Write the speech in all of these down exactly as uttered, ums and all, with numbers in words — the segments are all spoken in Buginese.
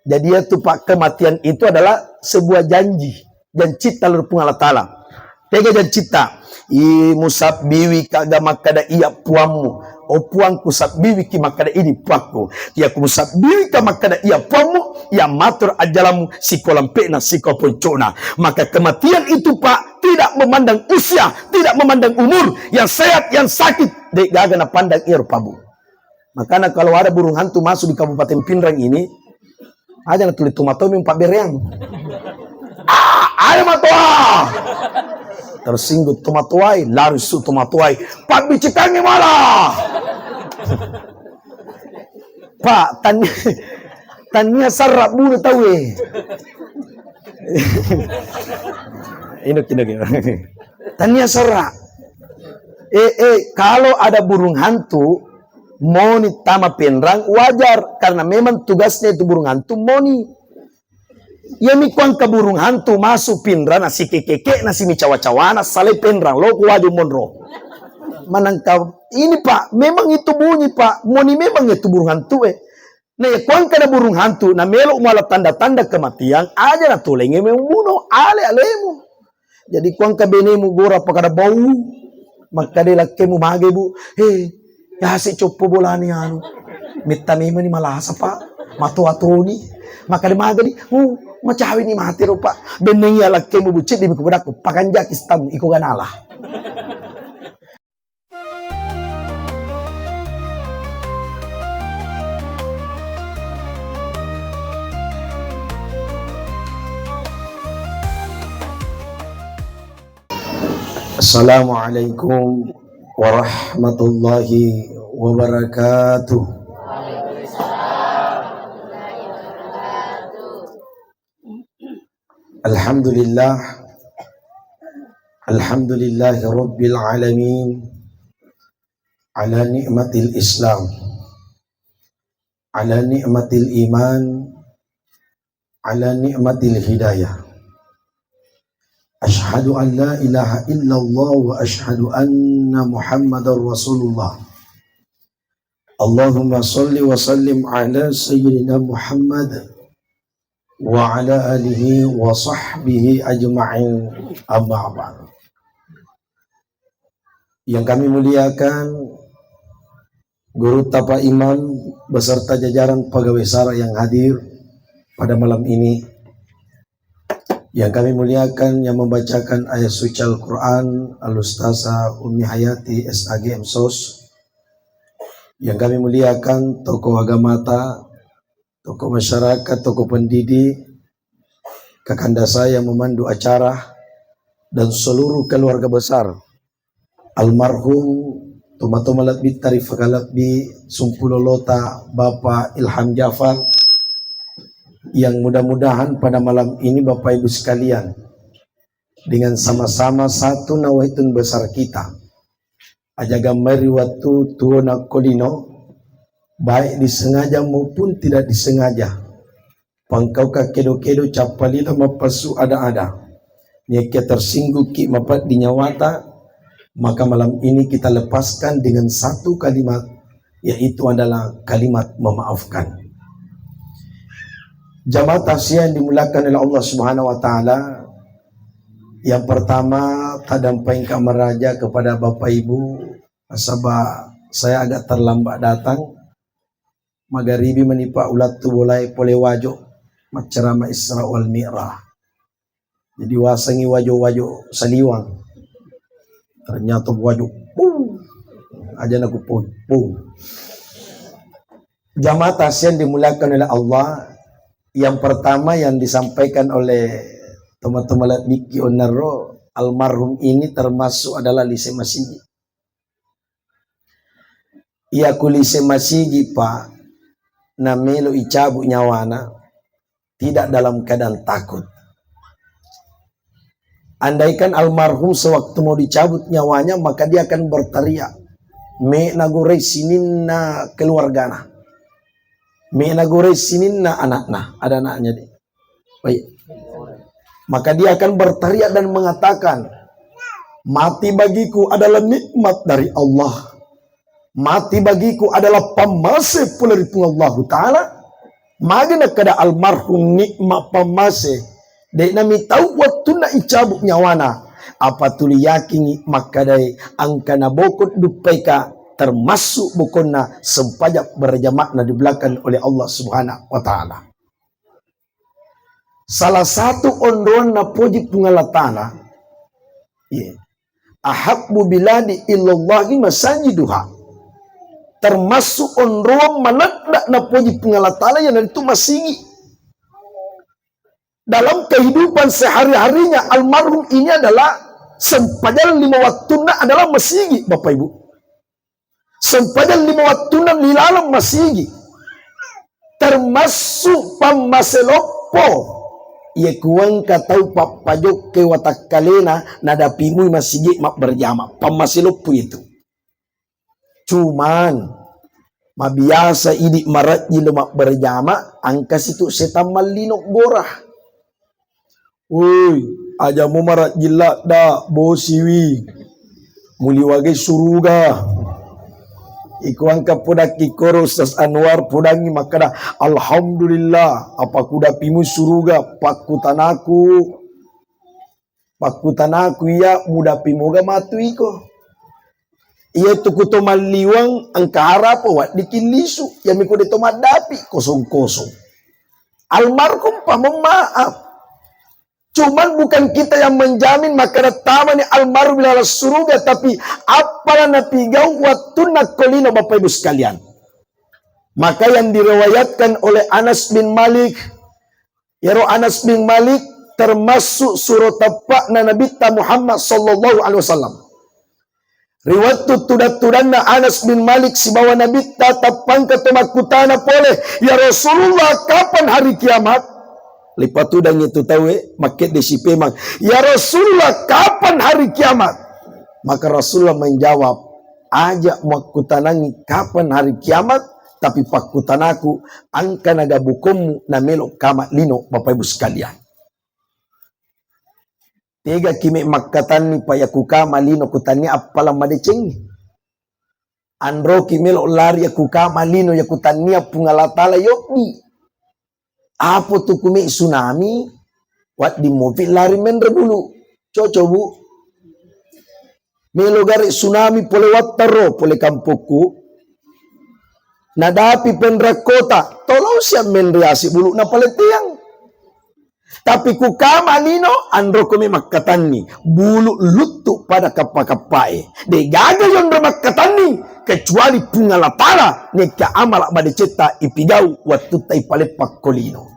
Jadi, iyatu, Pak, kematian itu adalah sebuah janji, janci tallur Puang Allah Ta'ala. Tega jancitta? I musabbiwi kaga makkada iya puammu. O Puangku, sabbiwiki makkada idi puakku. Iya ku musabbiwika makkada iya puammu, iya matur ajalamu siko lampe'na, siko poncona. Maka kematian itu, Pak, tidak memandang usia, tidak memandang umur, yang sehat, yang sakit, de gaga napandang iya rupamu. Makanya kalau ada burung hantu masuk di Kabupaten Pinrang ini, aja na tuli tomatoa mi pabbereang. Ah, ada matoa. Tersinggung tomatoai, lari su tomatoai. Pabbicikangi malah. Pak, tania, tania sarra bunuh tahu eh. Inuk, inuk, inuk. Tania sarra. Eh, eh, kalau ada burung hantu, moni tama Pinrang, wajar. Karena memang tugasnya itu burung hantu, moni. Iya mi kuangka burung hantu masuk Pinrang, nasi kekeke, nasi mi cawa-cawana, salai Pinrang, lo ku waju monro. Manangka ini, Pak, memang itu bunyi, Pak. Moni memang itu burung hantu, eh. Nah, iya kuangka na burung hantu, na melo muala tanda-tanda kematian, aja na tolenge membunuh, ale alemu. Jadi kuangka benemu gora pakada bau, makkade lakkemu mage, Bu. He, yase coppo bolani anu. Metta memani malasa, Pak. Matoa toni. Makkade magani, uh, macawe ni mate ro, Pak. Benneng iya lakkemu, Bu, ceddi mi ku pedakku, pakanjaki stam iko ganala. Assalamualaikum warahmatullahi wabarakatuh. Alhamdulillah. Alhamdulillahi rabbil alamin. Ala ni'matil Islam. Ala ni'matil iman. Ala ni'matil hidayah. Asyhadu an la ilaha illallah wa asyhadu anna Muhammadar Rasulullah. Allahumma salli wa sallim ala Sayyidina Muhammad wa ala alihi wa sahbihi ajma'in, amma ba'd. Yang kami muliakan Guru Tapa Imam beserta jajaran pegawai sara yang hadir pada malam ini. Yang kami muliakan yang membacakan ayat suci Al-Quran, Al-Ustazah Ummi Hayati, S A G, M Sos. Yang kami muliakan tokoh agamata, tokoh masyarakat, tokoh pendidik, kakanda saya memandu acara, dan seluruh keluarga besar almarhum tomatoa malebbitta rifakalebbi sumpulolota Bapak Ilham Jafar, yang mudah-mudahan pada malam ini Bapak Ibu sekalian dengan sama-sama satu nawaitul besar kita. Aja gammai ri wettu tuo nakko lino, baik disengaja maupun tidak disengaja, pangkauka kedo-kedo, cappa lino, mappassu ada-ada. Niakkia tersinggungki mapeddi nyawata, maka malam ini kita lepaskan dengan satu kalimat, yaitu adalah kalimat memaafkan. Jamaah takziah yang dimuliakan oleh Allah Subhanahu wa Ta'ala, yang pertama, tadampengka maraja kepada Bapak Ibu, nasaba saya agak terlambat datang. Magaribi mani, Pak, ulattu bolae pole Wajo, maccarama Isra wal Mi'raj. Jadi wasengngi Wajo-Wajo Saliwang. Ternyata Wajo, pung. Aja naku pung, pung. Jamaah takziah yang dimuliakan oleh Allah, yang pertama yang disampaikan oleh teman-teman Latbiki Onaro, almarhum ini termasuk adalah lise masigi. Iya ku lise masigi, Pak, namelo icabu nyawana, tidak dalam keadaan takut. Andaikan almarhum sewaktu mau dicabut nyawanya, maka dia akan berteriak, "Me nagorei sininna keluargana. Me nagorei sininna anakna." Ada anaknya, deh. Baik. Maka dia akan berteriak dan mengatakan, "Mati bagiku adalah nikmat dari Allah. Mati bagiku adalah pammase pole ri Puang Allahu Ta'ala. Magi nakkeda almarhum Nikma Pammase, de'na mitau wettunna icabu nyawana, apa tuli yakingngi makkedae engka nabokong duppaika, termasuk bokonna sempajang berjamaahna di belakang oleh Allah Subhanahu wa Ta'ala. Salah satu onroang napoji Puang Allah Ta'ala, iya, "Ahabbu biladi illallahi masajiduha." Termasuk onroang maledda napoji Puang Allah Ta'ala, iyanaritu masigi. Dalam kehidupan sehari-harinya almarhum ini adalah sempajang lima wattunna adalah masigi, Bapak Ibu. Sempajang lima wattunna ri laleng masigi. Termasuk Pammase Loppo. Iya kuengka tau pappajokkai watakkalena nadapimui masigi mabberjama. Pammase Loppo itu. Cuman, mabiasa idi marejji lo mabberjama, engka situ setang mallino gora. Woi, aja mo marejji ladda, bosiwi. Muliwagai suruga. Iko engka podakki koro Ustaz Anwar podangi makkeda, "Alhamdulillah, apa kudapimu suruga, pakkutanaku." Pakkutanaku iya, mudapi moga matu iko. Iya tu kuto malliweng engka harapo waddiki lisu, iya miko de to maddapi kosong-kosong. Almarhum pa, mohon maaf. Cuman bukan kita yang menjamin makkeda tamani almarhum ri laleng suruga, tapi apala napigau wattunna ko lino, Bapak Ibu sekalian. Maka yang diriwayatkan oleh Anas bin Malik, iyaro Anas bin Malik termasuk suro teppa'na Nabitta Muhammad sallallahu alaihi wasallam. Ri wettu tudang-tudanna Anas bin Malik sibawa Nabitta, teppangka to makkutana pole, "Ya Rasulullah, kapan hari kiamat?" Lipatudangngi tu tauwe, makkedde sipemang, "Ya Rasulullah, kapan hari kiamat?" Maka Rasulullah menjawab, "Aja muakkutanangi kapan hari kiamat, tapi pakkutanaku, engka naga bokommu namelo kama lino, Bapak Ibu sekalian." Tegaki me makkatanni, pa yaku kama lino kutanni appala madecengi. Anroki melo lari yaku kama lino yaku tannia Puang Allah Ta'ala yobbi. Apo tu kume tsunami, wadding mopi lari menre bulu. Cocok, Bu? Melo gare tsunami pole wattaro, pole kampokku. Nadapi penra kota, tolong siap menre asi bulu na pale tiang. Tapi ku kama lino, anroko me makkatanni, bulu luttu pada kappa-kappae. De gaga yonro makkatanni, kecuali Puang Allah Ta'ala, nekka amala madecetta ipigau, wattutta ipaleppang ko lino.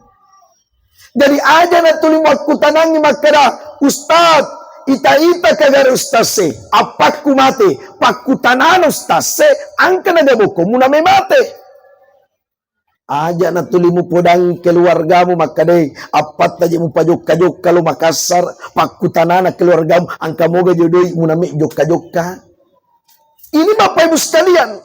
Jadi aja natuli muakkutanangi makkeda, "Ustaz, ita-ita kagare ustaz e, appakku mate, pakkutanana ustaz e, engka naga bokomu name mate." Aja natuli mupodangi keluargamu makkeda, "Appatta je mupajokka-jokka lo Makassar, pakkutanana keluargamu, engka moga jodoi muname jokka-jokka." Ini Bapak Ibu sekalian,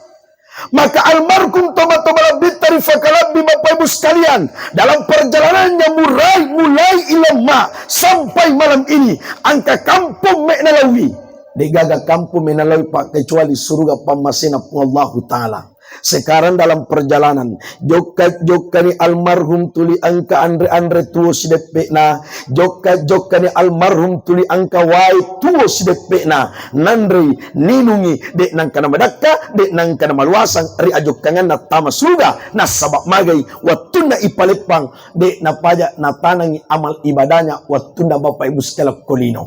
maka almarhum toma-toma labbitta rifakalabbi Bapak Ibu sekalian, dalam perjalanannya murai, mulai ilemma sampai malam ini, engka kampung me nalawi. De gaga kampung me nalawi, Pak, kecuali suruga pammasena Puang Allahu Ta'ala. Sekarang dalam perjalanan, jokka-jokkani almarhum tuli engka anre-anre tuo sideppe'na, jokka-jokkani almarhum tuli engka wae tuo sideppe'na, nanrei, ninungi, de nangkana madakka, de nangkana maluasang ri ajokkanganna tama suruga, nasaba magai wettunna ipaleppang, de napaja natanangi amal ibadahnya wettunna Bapak Ibu sekalian ko lino.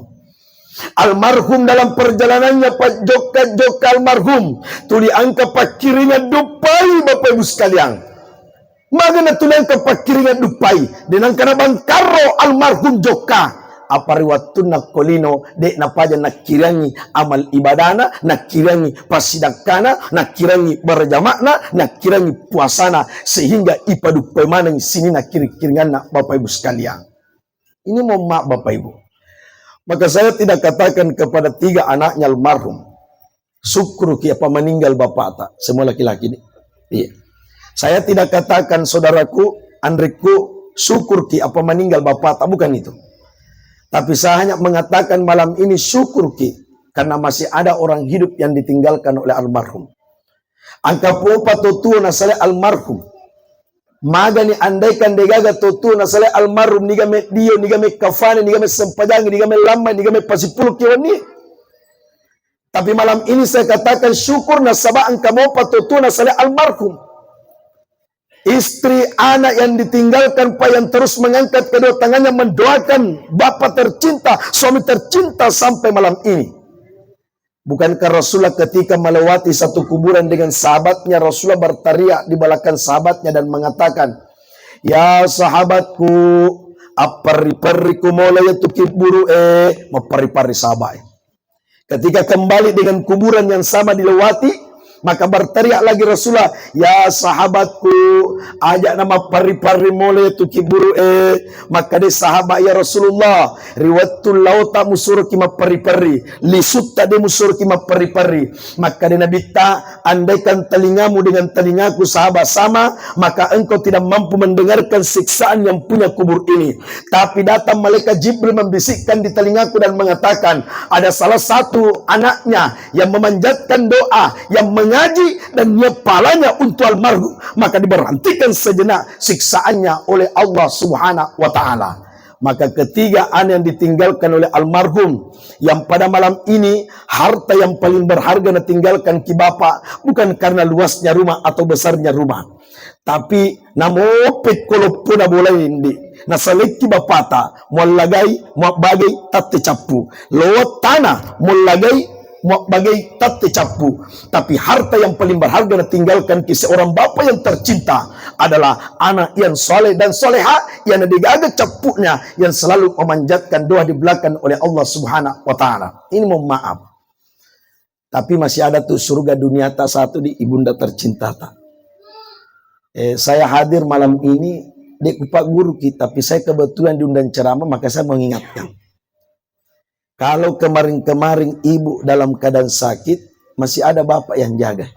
Almarhum dalam perjalanannya, pajokka-jokka almarhum, tuli engka pakkiringan duppai, Bapak Ibu sekalian. Magana tuli engka pakkiringan duppai, de nangkana bangkarro almarhum jokka. Apa ri wettunna ko lino, de napaja nakkiriangi amal ibadana, nakkiriangi passidakkana, nakkiriangi berjamakna, nakkiriangi puasana, sehingga ipaduppai maneng sininna kiri-kiringanna, Bapak Ibu sekalian. Ini mohon maaf, Bapak Ibu. Maka saya tidak katakan kepada tiga anaknya almarhum, "Syukurki apa meninggal bapakta." Semua laki-laki ini. Iya. Saya tidak katakan, saudaraku, Andrikku, "Syukurki apa meninggal bapakta." Bukan itu. Tapi saya hanya mengatakan malam ini, syukurki karena masih ada orang hidup yang ditinggalkan oleh almarhum. Engka popa to tuo nasale almarhum. Magani andaikan degaga totu nasalai almarhum, niga meddio, niga mekkafani, niga messempajangi, niga mellammai, niga mepasipulukki wenni. Tapi malam ini saya katakan syukur nasaba engka mopa totu nasalai almarhum. Istri, anak yang ditinggalkan, Pak, yang terus mengangkat kedua tangannya mendoakan bapak tercinta, suami tercinta sampai malam ini. Bukankah Rasulullah ketika melewati satu kuburan dengan sahabatnya, Rasulullah berteriak di belakang sahabatnya dan mengatakan, "Ya sahabatku, apparri-parri kumolai tu kibburu e." Mapparri-parri sahabat. Ketika kembali dengan kuburan yang sama dilewati, maka berteriak lagi Rasulullah, "Ya sahabatku, aja na mapparri-parri mole tu kibburu e." Makkeda sahabat, "Ya Rasulullah, ri wettu laota musuroki mapparri-parri, lisutta de musuroki mapparri-parri." Makkeda Nabitta, "Andaikan telingamu dengan telingaku sahabat sama, maka engkau tidak mampu mendengarkan siksaan yang punya kubur ini. Tapi datang malaikat Jibril membisikkan di telingaku dan mengatakan, ada salah satu anaknya yang memanjatkan doa, yang mengaji, dan niat pahalanya untuk almarhum, maka diberhentikan sejenak siksaannya oleh Allah Subhanahu wa Ta'ala." Maka ketiga anak yang ditinggalkan oleh almarhum, yang pada malam ini harta yang paling berharga natinggalkan ki bapak, bukan karena luasnya rumah atau besarnya rumah, tapi namope koloppona bolae ndi, nasalekki bapata, muallagai, muabbagai, tatte cappu. Lowat tanah, muallagai, muabbagai, tatte cappu. Tapi harta yang paling berharga natinggalkan ki seorang bapak yang tercinta adalah anak yang soleh dan soleha, yang degaga cappunya, yang selalu memanjatkan doa di belakang oleh Allah Subhanahu wa Ta'ala. Ini mohon maaf. Tapi masih ada tuh surga duniata satu di ibunda tercintata. Eh, saya hadir malam ini, dek kupak guru kita, tapi saya kebetulan diundang ceramah, maka saya mengingatkan. Kalau kemarin-kemarin ibu dalam keadaan sakit, masih ada bapak yang jaga.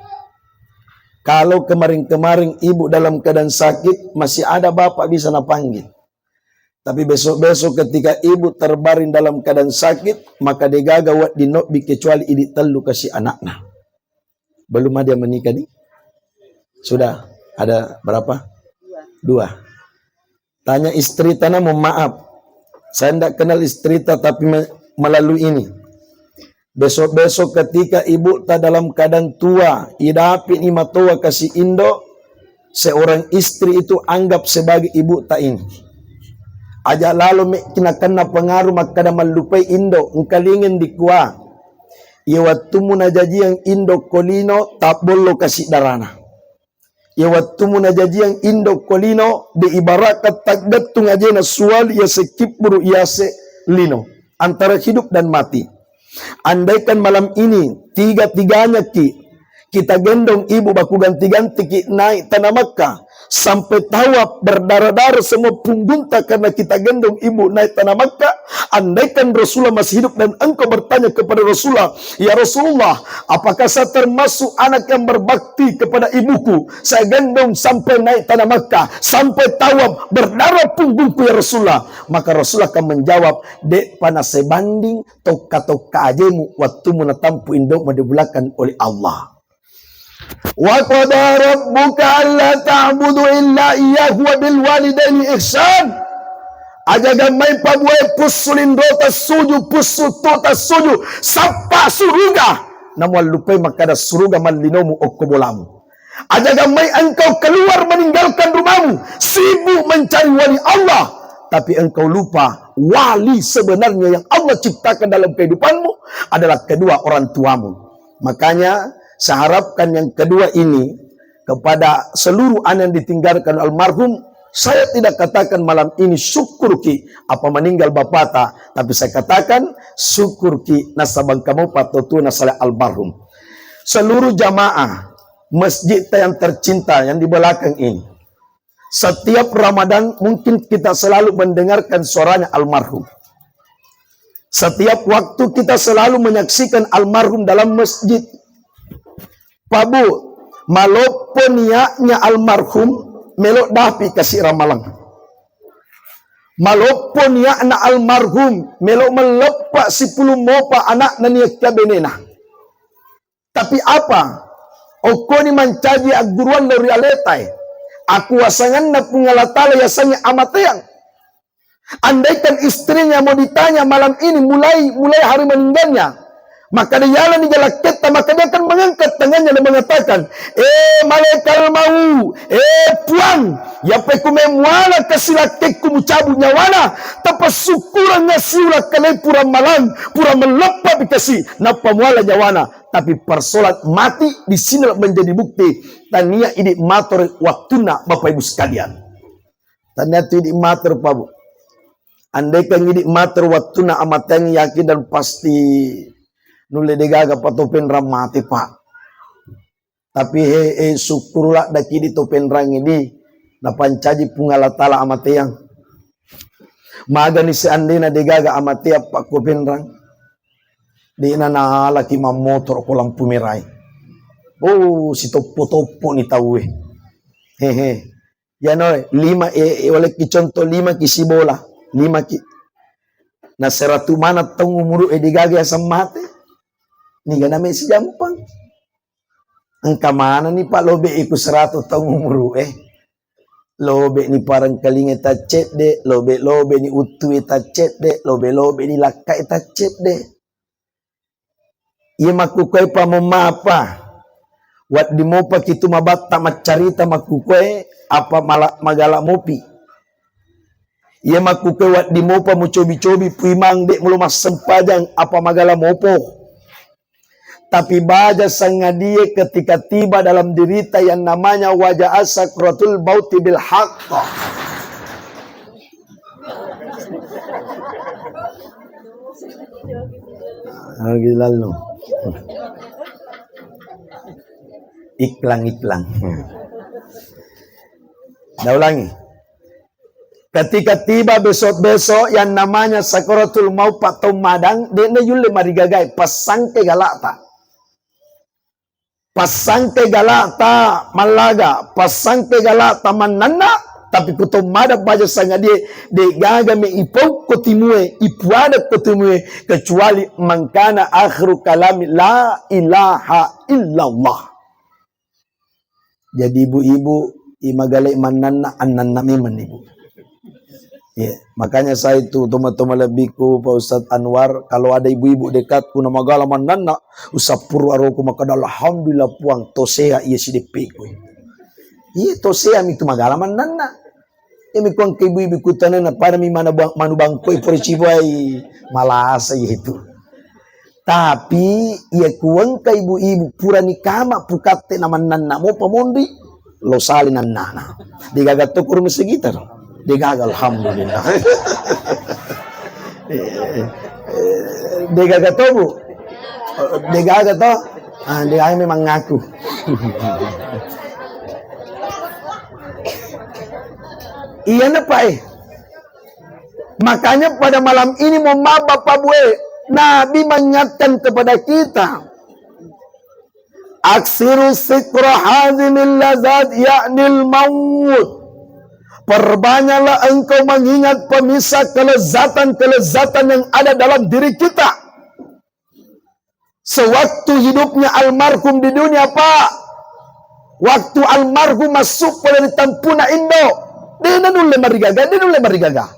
Kalau kemarin-kemarin ibu dalam keadaan sakit, masih ada bapak bisa napanggil. Tapi besok-besok ketika ibu terbaring dalam keadaan sakit, maka degaga wedding nobbi kecuali idi tellu kasi anakna. Belum ada yang menikah nih? Sudah ada berapa? Dua. Tanya istri tana, mohon maaf. Saya ndak kenal istri ta, tapi me-, melalui ini. Besok-besok ketika ibu ta dalam keadaan tua, idapi ni matoa kasi indo, seorang istri itu anggap sebagai ibu ta ini. Aja lalo me kinakenna pengaruh makkada mallupai indo, engkalingeng dikua. Iya wattumu najajiang indo ko lino, tabbollo kasi darana. Iya wattumu najajiang indo ko lino, de ibaratkan taggettung ajena suwali yase kibburu yase lino, antara hidup dan mati. Andaikan malam ini tiga-tiganya ki kita gendong ibu baku ganti-ganti ki naik tanah Makkah, sampai tawaf berdarah-darah semua punggungta karena kita gendong ibu naik tanah Makkah, andaikan Rasulullah masih hidup dan engkau bertanya kepada Rasulullah, "Ya Rasulullah, apakah saya termasuk anak yang berbakti kepada ibuku? Saya gendong sampai naik tanah Makkah, sampai tawaf, berdarah punggungku ya Rasulullah." Maka Rasulullah akan menjawab, "De'pa nasebanding tokka-tokka ajemu wattumu natampu indo'mu dibulakan oleh Allah." "Wa qada rabbuka alla ta'budu illa iyyahu wa bil walidaini ihsan." Aja gammai pabuae pussu linro tassuju, pussu to tassuju, sappa suruga. Namuallupai makkada suruga mallinomu okko bolamu. Aja gammai engkau keluar meninggalkan rumahmu, sibuk mencari wali Allah, tapi engkau lupa wali sebenarnya yang Allah ciptakan dalam kehidupanmu adalah kedua orang tuamu. Makanya, saya harapkan yang kedua ini kepada seluruh anak yang ditinggalkan almarhum, saya tidak katakan malam ini syukur ki apa meninggal bapata, tapi saya katakan syukur ki nasabang kamu patotu nasale almarhum. Seluruh jamaah masjid yang tercinta yang di belakang ini, setiap Ramadan mungkin kita selalu mendengarkan suaranya almarhum. Setiap waktu kita selalu menyaksikan almarhum dalam masjid. Pak Bu, maloppo niatnya almarhum melo dapi kasi ramalang. Maloppo niatna almarhum melo melleppa sipulung mopa anakna niakka benena. Tapi apa? Okkoni mancaji agguruan lao ri aletae. Akuasanganna Puang Allah Ta'ala yasengnge amateang. Andaikan istrinya mau ditanya malam ini, mulai, mulai hari meninggalnya, maka dia yalani jalakketta, maka dia akan mengangkat tangannya dan mengatakan, "Eh, malaikat mau, eh, Puang, yape kumemuala kasilakkekku mucabu nyawana, tapasukkurang ngasiula kalai pura malang, pura melleppa bikasi, nappa muala nyawana." Tapi persoalan mati di sini menjadi bukti. Tania idi matore wattunna, Bapak Ibu sekalian. Tania tu idi mater, Pak, Bu. Andaikan idi mater wattunna amateang, yakin dan pasti nulle degaga patopenrang mate, Pak. Tapi he, eh, syukur laddaki idi topenrang idi napancaji Puang Allah Ta'ala amateang. Magani seandainya degaga amateang, Pak, ko penrang. De'na nalaki mammotoro ko lampu merai. Oh, sitoppo-toppo ni tauwe. Hehe. Yano lima, eh, eh, walekki contoh, lima ki sibola, lima ki. Na seratu mana taung umuru e degaga yaseng mate. Niga name sijampang. Engka manani, Pak, lobe iku seratu taung umuru e. Lobe ni parengkalinga taccedde, lobe-lobe ni uttue taccedde, lobe-lobe ni lakkae taccedde. Iye makkukoe pa momapa, waddi mopa kitu mabatta maccarita makkukoe, apa mala-, magala mopi. Iye makkukoe waddi mopa mucobi-cobi puimang, de mulo massempajang, apa magala mopo. Tapi baja sangadie ketika tiba dalam dirita yang namanya wajah sakratul mauti bil haqq. Lagi lalu. Iklan-iklan. Dah ulangi. Ketika tiba besok-besok yang namanya sakaratul maut, Pak, tau madang, de na yulle marigagai, passangke galata. Passangke galata mallaga, passangke galata mannanna, tapi ko to mada baja sangadie, de gaga me ipau ko timue, ipuada ko timue, kecuali mangkana akhiru kalami la ilaha illallah. Jadi ibu-ibu, imagale mannanna, annanna memang ibu. Ya, makanya saya itu teman-teman lebihku Pak Ustadz Anwar, kalau ada ibu-ibu dekatku na magala mannanna, usappuru aroku makkada, "Alhamdulillah Puang, to sehat iya sideppeku." Iya, to sehat mi tu magala mannanna. Iyami kuang ke ibu-ibu kutanana, pada mi mana bang-, manu bangkoi pura cibuai, malasa iya itu. Tapi iya kuengka ibu-ibu purani kama pukatte na mannanna mopa monri, lo sale nannana. Degaga to kurung segita no. Degaga, alhamdulillah. Degaga to, Bu. Degaga to. Ah, degaga memang ngaku. Iya na, Pak, eh. Makanya pada malam ini, mohon maaf Bapak Bu, eh, Nabi mengingatkan kepada kita, "Aksiru sikra hazimil lazat, yaknil maut." Perbanyaklah engkau mengingat pemisah kelezatan-kelezatan yang ada dalam diri kita. Sewaktu hidupnya almarhum di dunia, Pak, waktu almarhum masuk pole ri tampuna indo, de nanulle marigaga, de nulle marigaga.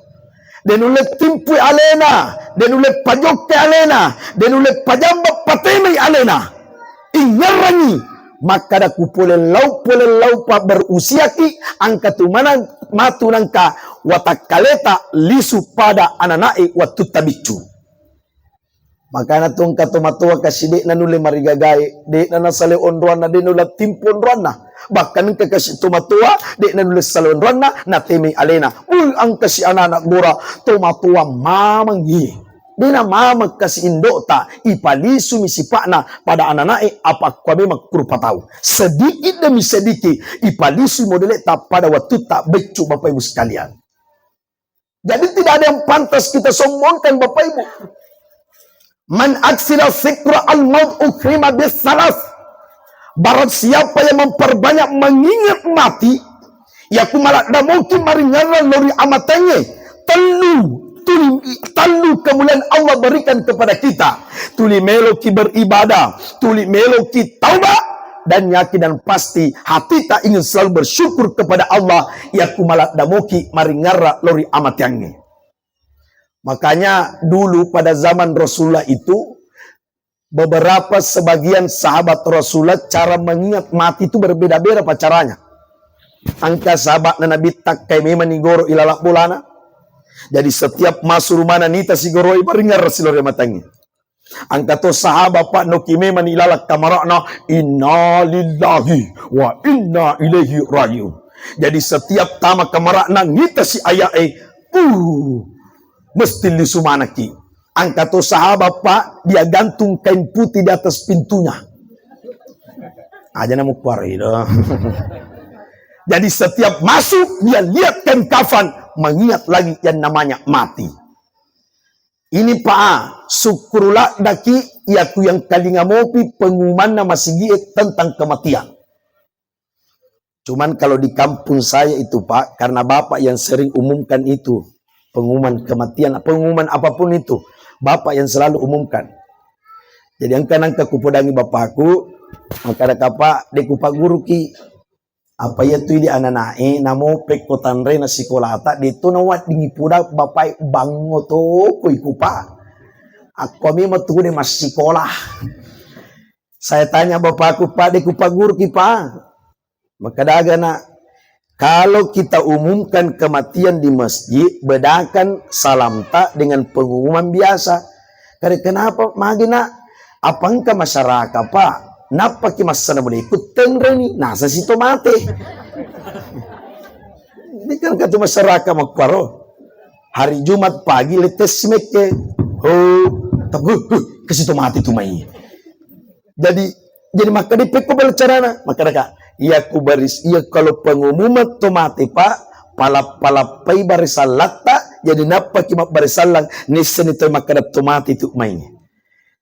De nulle timpui alena, de nulle pajokke alena, de nulle pajamba patemai alena. Ingngerangi, makkada ku pole lau, pole lau pa berusiaki, angka tu manang matu nangka watakkaleta lisu pada ananae wattutta biccu. Makana tu engka tomatoa kasi de nanulle marigagai, de na nasale onroanna, de nulle timpu onroanna. Bahkan engka kasi tomatoa de nanulle sale onroanna, natemai alena. Ui, engka si anak-anak gora, tomatoa mamang iye. De na mamang kasi indota, ipalisumi sipa'na pada ananae, apa kua memang kurupa tau. Sedikit demi sedikit, ipalisui modeleta pada wattutta beccu, Bapak Ibu sekalian. Jadi tidak ada yang pantas kita sombongkan, Bapak Ibu. Man aksira sikra al-maut ukrima bis salas. Barang siapa yang memperbanyak mengingat mati, yaku maladdamoki maringerrang lori amatengnge, tellu, tuli, tellu kemuliaan Allah berikan kepada kita. Tuli meloki beribadah, tuli meloki taubat, dan yakin dan pasti hatita ingin selalu bersyukur kepada Allah, yakku maladdamoki maringarra lori amateangnge. Makanya dulu pada zaman Rasulullah itu, beberapa sebagian sahabat Rasulullah cara mengingat mati itu berbeda-beda pa caranya. Engka sahabatna Nabi takkai memang ni goro ilala bolana. Jadi setiap masuk rumahna nita sigoroi maringarra silori amateangnge. Engka to sahabat pa noki memang ni ilala kamarana, "Inna lillahi wa inna ilaihi rajiun." Jadi setiap tama kamarana nita si aya'e, uh, mesti lisu manaki. Engka to sahabat pa dia gantung kain putih di atas pintunya. Aja namu kuari do. Jadi setiap masuk dia lihat kain kafan, mengingat lagi yang namanya mati. Ini pa, sukkuru laddaki yakku yang kalinga mopi pengumumanna masigie tentang kematian. Cuman kalau di kampung saya itu, Pak, karena bapak yang sering umumkan itu, pengumuman kematian, pengumuman apapun itu, bapak yang selalu umumkan. Jadi engka nangka kupodangi bapakku, maka ada kapa de kupagguruki. Apa iya tu idi ananae, namo pekko tanrena sikolata, de to nawaddingi puda bapae, bango toko iku, Pak. Akko memang tu de massikola. Saya tanya bapakku, "Pak, de kupagguruki, Pak." Makadaga, "Nak, kalau kita umumkan kematian di masjid, bedakan salamta dengan pengumuman biasa." Kare, "Kenapa magi, Nak?" "Apa engka masyarakat, Pak, nappaki massalamualaikum tenreni, nasa si to mate." Ini kan katu masyarakat makkuaro. Hari Jumat pagi letes mekke. Ho, tapi, huh, huh, kasi to mate tu mai. Jadi, jadi makkeda pekko bala carana, makkeda ka, iya ku baris, iya kalau pengumuman to mate, Pak, palap-palappai barisallatta, jadi nappaki mabbarisallang, nisseni to makkeda to mate tu mai.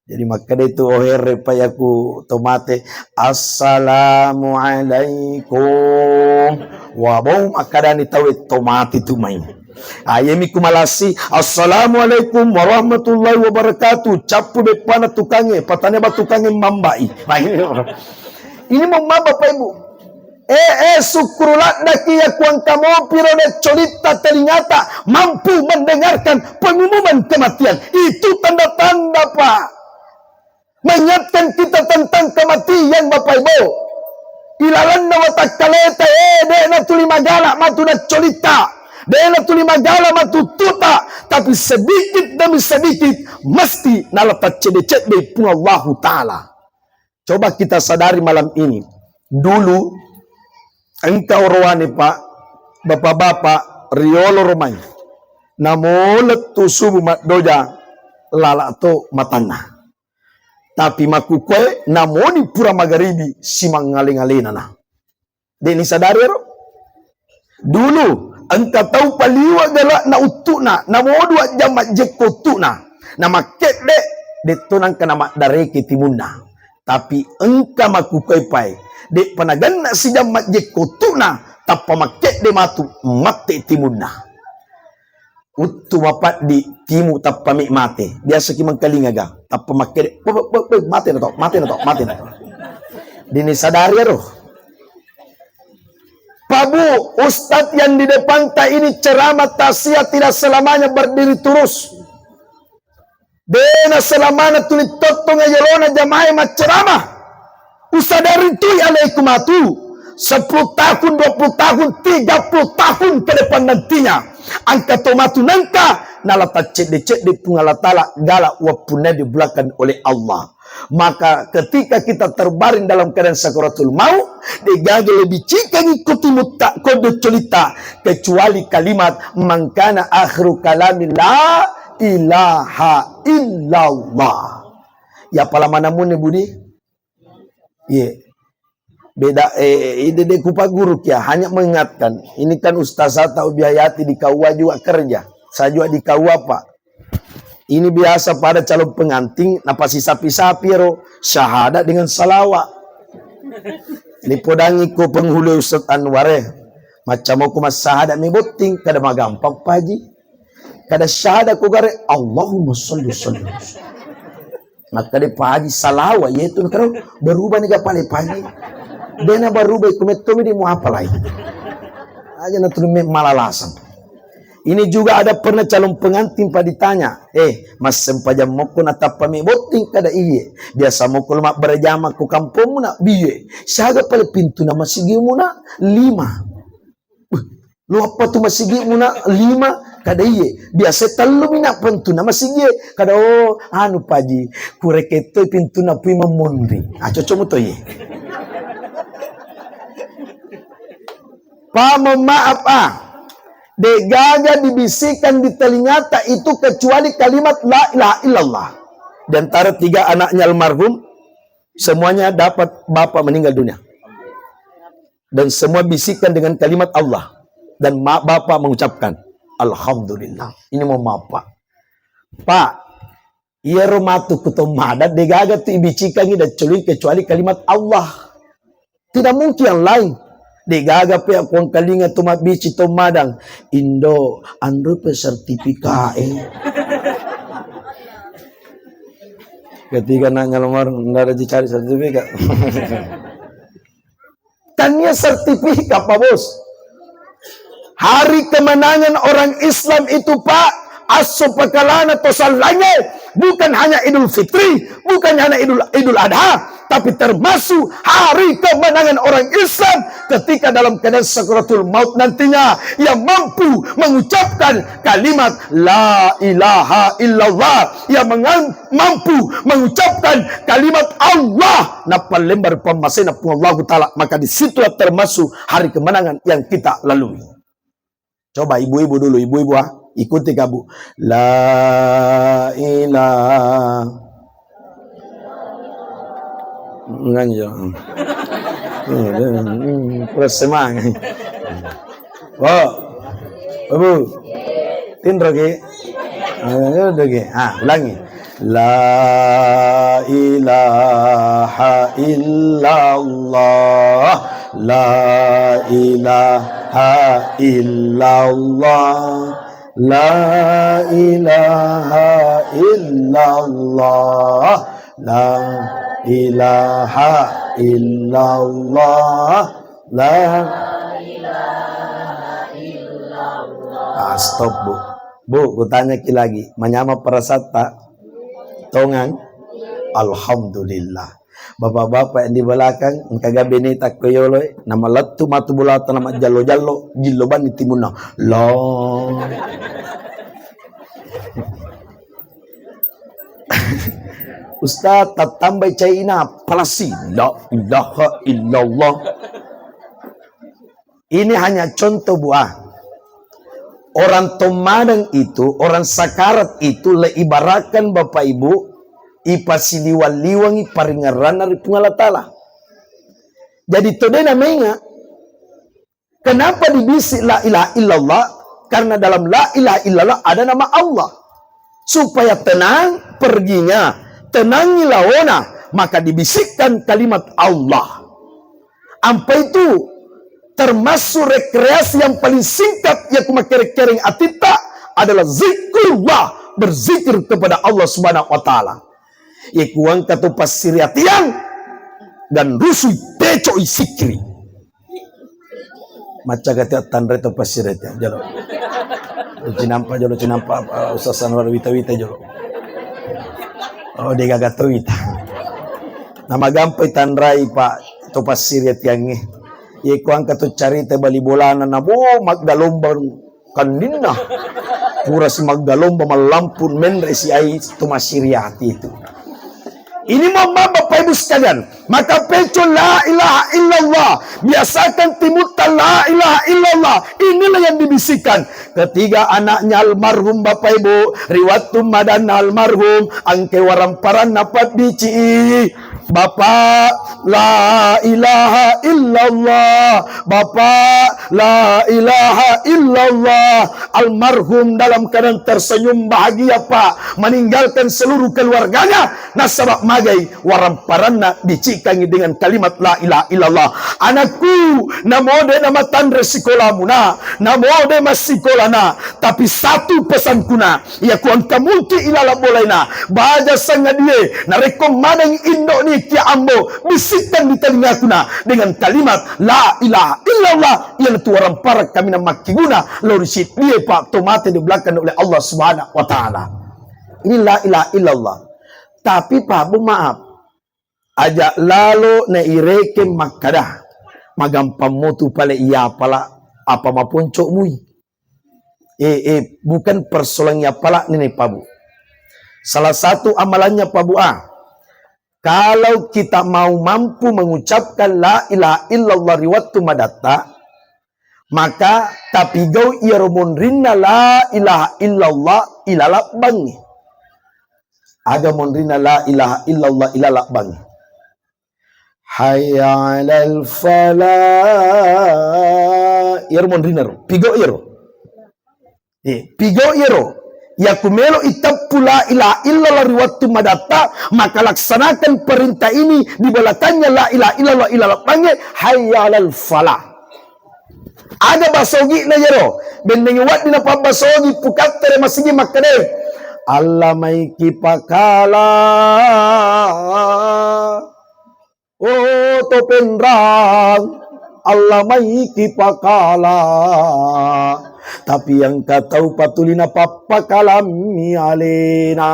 Jadi makkeda itu, oh, here, Pak, yaku to mate, "Assalamualaikum." Wa bau makkadani tawe to mate tu mai. Ayemi ku malassi, "Assalamualaikum warahmatullahi wabarakatuh." Cappu beppana tukangnge, patane ba tukangnge mambai. Ini mau maba, Pak Ibu. Eh, eh, sukkuru laddaki ya kuang kamopiro de colitta telingata mampu mendengarkan pengumuman kematian. Itu tanda-tanda, Pak. Mengingatkan kita tentang kematian, Bapak Ibu. Ilalanna watakkaleta, eh, de natuli magala matu naccolita. De natuli magala matu tuta. Tapi sedikit demi sedikit, mesti nala taccede-cede Puang Allahu Ta'ala. Coba kita sadari malam ini. Dulu, engka orowane, Pak, bapak-bapak, riolo romai. Namo lettu subuh maddoja, lala to matanna. Tapi makkukkoe namoni pura magaribi simangngale-ngalenana. De'ni sadari ero? Dulu engka tau paliwa gala'na uttu'na, namodu ajjang majjekko uttu'na, namakkedde, detto nangka namaddareke timunna. Tapi engka makkukkoe pae, de'pa naganna sijang majjekko uttu'na, tappa makkedde matu matte timunna. Uttu mapaddi timu tappa me mate. Biasa ki mangkalinga ga. Tappa makkede, "Be, be, be, be, mate na to, mate na to, mate na to." Dini sadari ero. Pak Bu, ustadz yang di depan ta ini ceramah tausiah tidak selamanya berdiri terus. Dena selamana tuli tottonga yolona jamaah macceramah. Usadari tui alaikum atu. Sepuluh tahun, dua puluh tahun, tiga puluh tahun ke depan nantinya. Angka to matu nangka, nala taccedde-cedde Puang Allah Ta'ala gala wappunna dibulakan oleh Allah. Maka ketika kita terbaring dalam keadaan sakaratul maut, degaga lebih cikangi ko timutta, ko doccolita, kecuali kalimat, "Man kana akhiru kalami la ilaha illallah." Ya, pala mana mune, Budi? Iya. Beda, eh, ide de kupagguru kia, hanya mengingatkan. Ini kan ustazah tau biayati di K U A juga kerja. Saya juga di K U A, Pak. Ini biasa pada calon pengantin, napasisapi-sapi ero, syahadat dengan salawat. Nipodangi ko penghulu Ustaz Anwar, eh. Macam aku mas syahadat mi botting, kada magampang, Pak Haji. Kada syahadat ko gare, Allahumma sholli, sholli. Makkeda Pak Haji salawa, iya tu karo berubah ni kapale Pak Haji. Dena berubah, iko metto mi di muapalai. Aja na tu me malalasang. Ini juga ada pernah calon pengantin, Pak, ditanya, "Eh, massempajang mokko natappa mi botting?" Kada iye. "Biasa mokko lo mabberejama ko kampongmu nak biye. Siaga pale pintu na masigimu nak?" "Lima." "Beh, lo apa tu masigimu nak lima?" Kada iye. "Biasa tellu mi nak pintu na masigie." Kada, "Oh, anu, Pak Haji, kureketto pintu na pui mamonri." Ah, cocok mu to iye. Pak, mohon maaf, ah. Degaga dibisikkan di telingata itu kecuali kalimat la ilaha illallah. Di antara tiga anaknya almarhum, semuanya dapat bapak meninggal dunia. Dan semua bisikkan dengan kalimat Allah. Dan ma-, bapak mengucapkan, "Alhamdulillah." Ini mohon maaf, Pak. Pak, iyaro matu ku to madang, degaga tu ibicikangi dan cului kecuali kalimat Allah. Tidak mungkin yang lain. Degaga pe aku angkalinga tu mabbici to madang, "Indo, anro pe sertifikat e." Ketika nak nyalamar, ndak ada dicari sertifikat. Tania sertifikat, Pak Bos. Hari kemenangan orang Islam itu, Pak, asso pakalana to sallange, bukan hanya Idul Fitri, bukan hanya Idul, Idul Adha, tapi termasuk hari kemenangan orang Islam ketika dalam keadaan sakaratul maut nantinya, yang mampu mengucapkan kalimat la ilaha illallah, yang mengan-, mampu mengucapkan kalimat Allah, napallembar pammasena Puang Allahu Ta'ala, maka disitulah termasuk hari kemenangan yang kita lalui. Coba ibu-ibu dulu, ibu-ibu, ah, ikuti kabu. La ilaha. Nganjo. Hmm, terus semangat. Wo. Ibu. Tinro ki. Ah, udah ki. Ah, ulangi. La ilaha illallah. La ilaha illallah. La ilaha illallah. La ilaha illallah. La ilaha illallah. Ah, stop, Bu. Bu, kutanya ki lagi, manyameng perasatta? Tongang? Alhamdulillah. Bapak-bapak yang di belakang, engka ga beneta ko yolo e, namalettu matu bolata namajjallo-jallo, jillo banni timunna. Lo. Ustaz, tattambai caina, palasi. La ilaha illallah. Ini hanya contoh, Bu, ah. Orang tommadeng itu, orang sakarat itu, le ibaratkan Bapak Ibu, ipasiliwang-liwangi paringerranna ri Puang Allah Ta'ala. Jadi, to de namainga, kenapa dibisi la ilaha illallah? Karena dalam la ilaha illallah ada nama Allah. Supaya tenang perginya, tenangi laona, maka dibisikkan kalimat Allah. Ampa itu termasuk rekreasi yang paling singkat iya ku makkereng-kereng atitta adalah zikrullah, berzikir kepada Allah Subhanahu wa Ta'ala. Iya ku engka to passiriatiang dan rusui pecoi sikri. Macca gati attanre to passiriatiang jolo. Cinampa jolo, cinampa, uh, Ustaz Anwar wita-wita jolo. Oh, degaga to wita. Namagampai tanrai, Pak, to passiriatiangnge. Iya ku engka to carita bali bolana, na bo, maggalomba kanninna. Pura si maggalomba mallampu menre si ai to massiriati itu. Ini, mohon maaf, Bapak Ibu sekalian, maka peco la ilaha illallah, biasakan timutta la ilaha illallah. Inilah yang dibisikkan. Ketiga anaknya almarhum, Bapak Ibu, ri wattu madanna almarhum, engka waramparanna pabbici. Bapak, la ilaha illallah. Bapak, la ilaha illallah. Almarhum dalam keadaan tersenyum bahagia, Pak, meninggalkan seluruh keluarganya. Nasaba magai waramparanna dicikangi dengan kalimat la ilaha illallah. Anakku, namo de namatanre sikolamuna, namo de massikolana, tapi satu pesankuna, iya ku engka muki ilala bolaina, baja sangadie, narekko maneng indokni kia ambo, bisikkan di telingakuna dengan kalimat la ilaha illallah, iyanatu waramparang kaminang makkiguna lao ri siddie, Pak, to mate dibelankan oleh Allah Subhanahu wa Ta'ala. Ini la ilaha illallah. Tapi, Pak Bu, maaf, aja lalo nairekeng makkada, magampang motu pale iyapala apa maponco mui. Eh, eh, bukan persoalan iyapala ni, Pak Bu. Salah satu amalannya, Pak Bu, ah, kalau kita mau mampu mengucapkan la ilaha illallah ri wattu madatta, maka tapigau iyaro monrinna la ilaha illallah ilalabbangnge. Aga monrinna la ilaha illallah ilalabbangnge? Hayya 'alal falah. Iyaro monrinna ro. Pigau iyaro. Eh, pigau iyaro. Yaku melo iteppu la ilaha illallah ri wattu madatta, maka laksanakan perintah ini, di belakangnya la ilaha illallah ilalabbangnge, hayya 'alal falah. Aga basogi'na iyaro? Bennengi wedding napabbasogi pukattere masigi makkeda, "Allamaiki pakala." Oh, to penrang, Allah maiki pakala. Tapi engka tau patulina pappakalammi alena.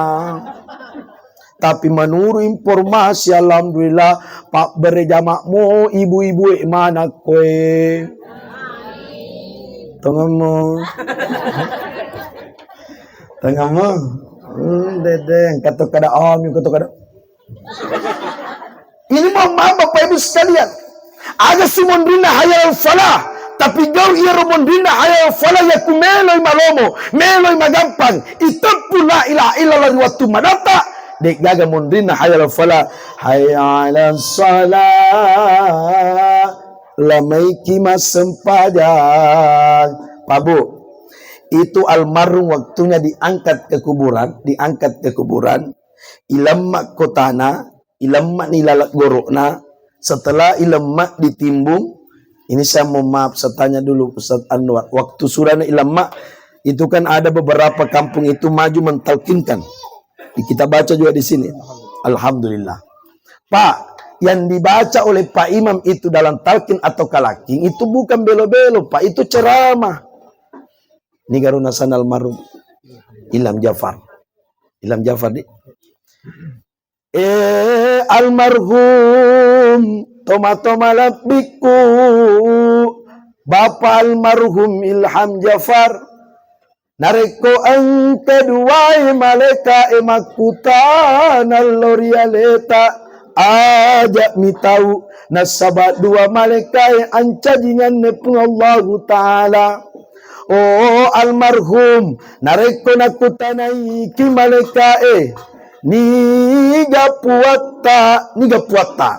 Tapi menurut informasi, alhamdulillah, pabbere jamakmu ibu-ibu e manakkoe. Tongemmu. Tongemmu. Hmm, dede, engka to kada ami, engka to kada. Ini mohon maaf, Bapak Ibu sekalian. Aga si monrinna hayal falah, tapi gau iyaro monrinna hayal falah yaku meloi malomo, meloi magampang, iteppu la ilaha illallah ri wattu madatta, de'gaga monrinna hayal falah. Hayya 'alas shalah, lamaiki massempajang. Pak Bu, itu almarhum waktunya diangkat ke kuburan, diangkat ke kuburan, ilemma ko tana, ilemma ni laleng goro'na, setelah ilemma ditimbung, ini saya mohon maaf, saya tanya dulu Ustaz Anwar, waktu sudah na ilemma, itu kan ada beberapa kampung itu maju mentalkinkan. Kita baca juga di sini. Alhamdulillah. Pak, yang dibaca oleh Pak Imam itu dalam talqin atau kalaking itu bukan belo-belo, Pak, itu ceramah. Ini garuna sana almarhum Ilham Jafar. Ilham Jafar di. Eh, almarhum toma-toma labbikku, Bapak almarhum Ilham Jafar. Narekko engka duae malaeka'e makkutana lao ri aleta, aja'mi tau, nasaba dua malaeka'e ancajinganna Puang Allahu Ta'ala. Oh, almarhum, narekko nakkutanaiki malaeka'e, niga puatta, niga puatta?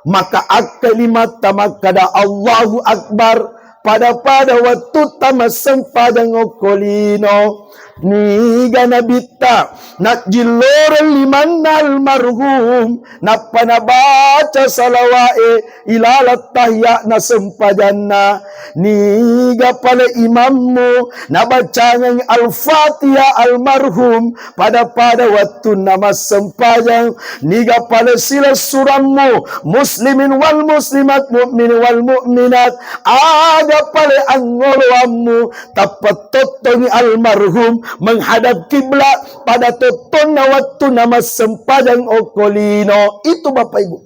Maka akkalimatta makkada, "Allahu Akbar," pada-pada wettutta massempajang okko lino. Niga nabitta najjilloreng limanna almarhum, nappa nabaca salawa'e ilaleng tahiya'na sempajanna. Niga pale imammu nabacangeng Al-Fatihah almarhum pada-pada wettunna massempajang. Niga pale silessurammu, muslimin wal muslimat, mukminin wal mukminat, aga pale angngoloammu, tappa tottongi almarhum menghadap kiblat pada tottonna wettunna massempajang okko lino. Itu Bapak Ibu.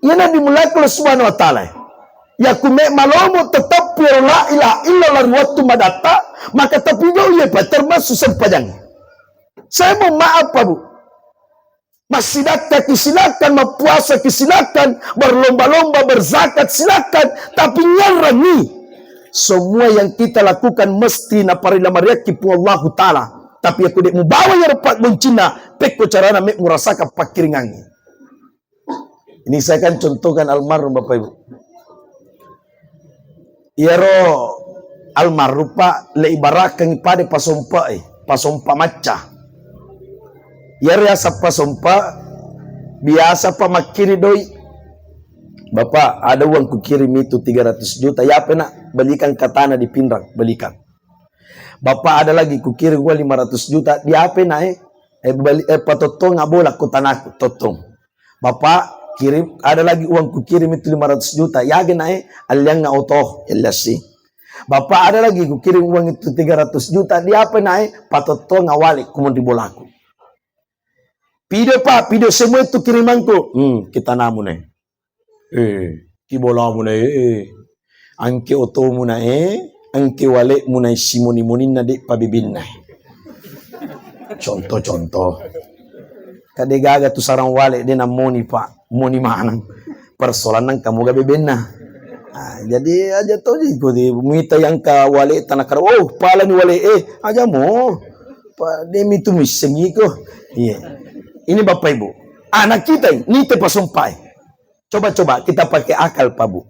Iyana dimulakko Allah Subhanahu wa Ta'ala. Yaku me malomo teteppu la ilaha illallah ri wettu madatta, maka tapigau iye pa termasuk sempajang. Saya mohon maaf, Pak Bu. Massidakkaki silakan, mappuasaki silakan, berlomba-lomba berzakat silakan, tapi ngarrangi semua yang kita lakukan mesti naparila mariakki Puang Allahu Ta'ala. Tapi yaku de mubawa iyaro paggoncinna, pekko carana me murasaka pakkiringangi. Misalkan contohkan almarhum Bapak Ibu. Iyaro almarhum, Pak, le ibarakkangi pada pasompa e, pasompa macca. Iyaro yaseng pasompa, biasa, Pak, makkiri doi. "Bapak, ada uang kukirim itu tiga ratus juta, yape, Nak, belikan katana di Pinrang, belikan. Bapak, ada lagi kukirim uang lima ratus juta, diape, Nak, eh? Eh, beli, eh, patottonga bola ko tanaku, tottong. Bapak, kirim, ada lagi uang kukirim itu lima ratus juta, yage, Nak, eh, alliangnga oto, L S C. Bapak, ada lagi kukirim uang itu tiga ratus juta, diape, Nak, eh? Patottonga wale ko monri bolaku." "Pido, Pak, pido semua itu kirimanku." "Hmm, kita namu, Nak. Eh, ki bolamu na, eh. Angke otomu na, eh. Angke walekmu na, simoni-moninna, de'pa bebenna." Contoh-contoh. Ka de gaga tu sarang wale de namoni, Pak. Moni maneng. Persoalanna engka moga bebenna. Ah, jadi aja toji ko di muita yang ka wale tanah kara. "Oh, pala ni wale, eh, aja mo. Pak, demi tu missengi ko." Iya. Ini Bapak Ibu. Anak kita ini, nite pasompai. Coba-coba kita pakai akal, Pak Bu.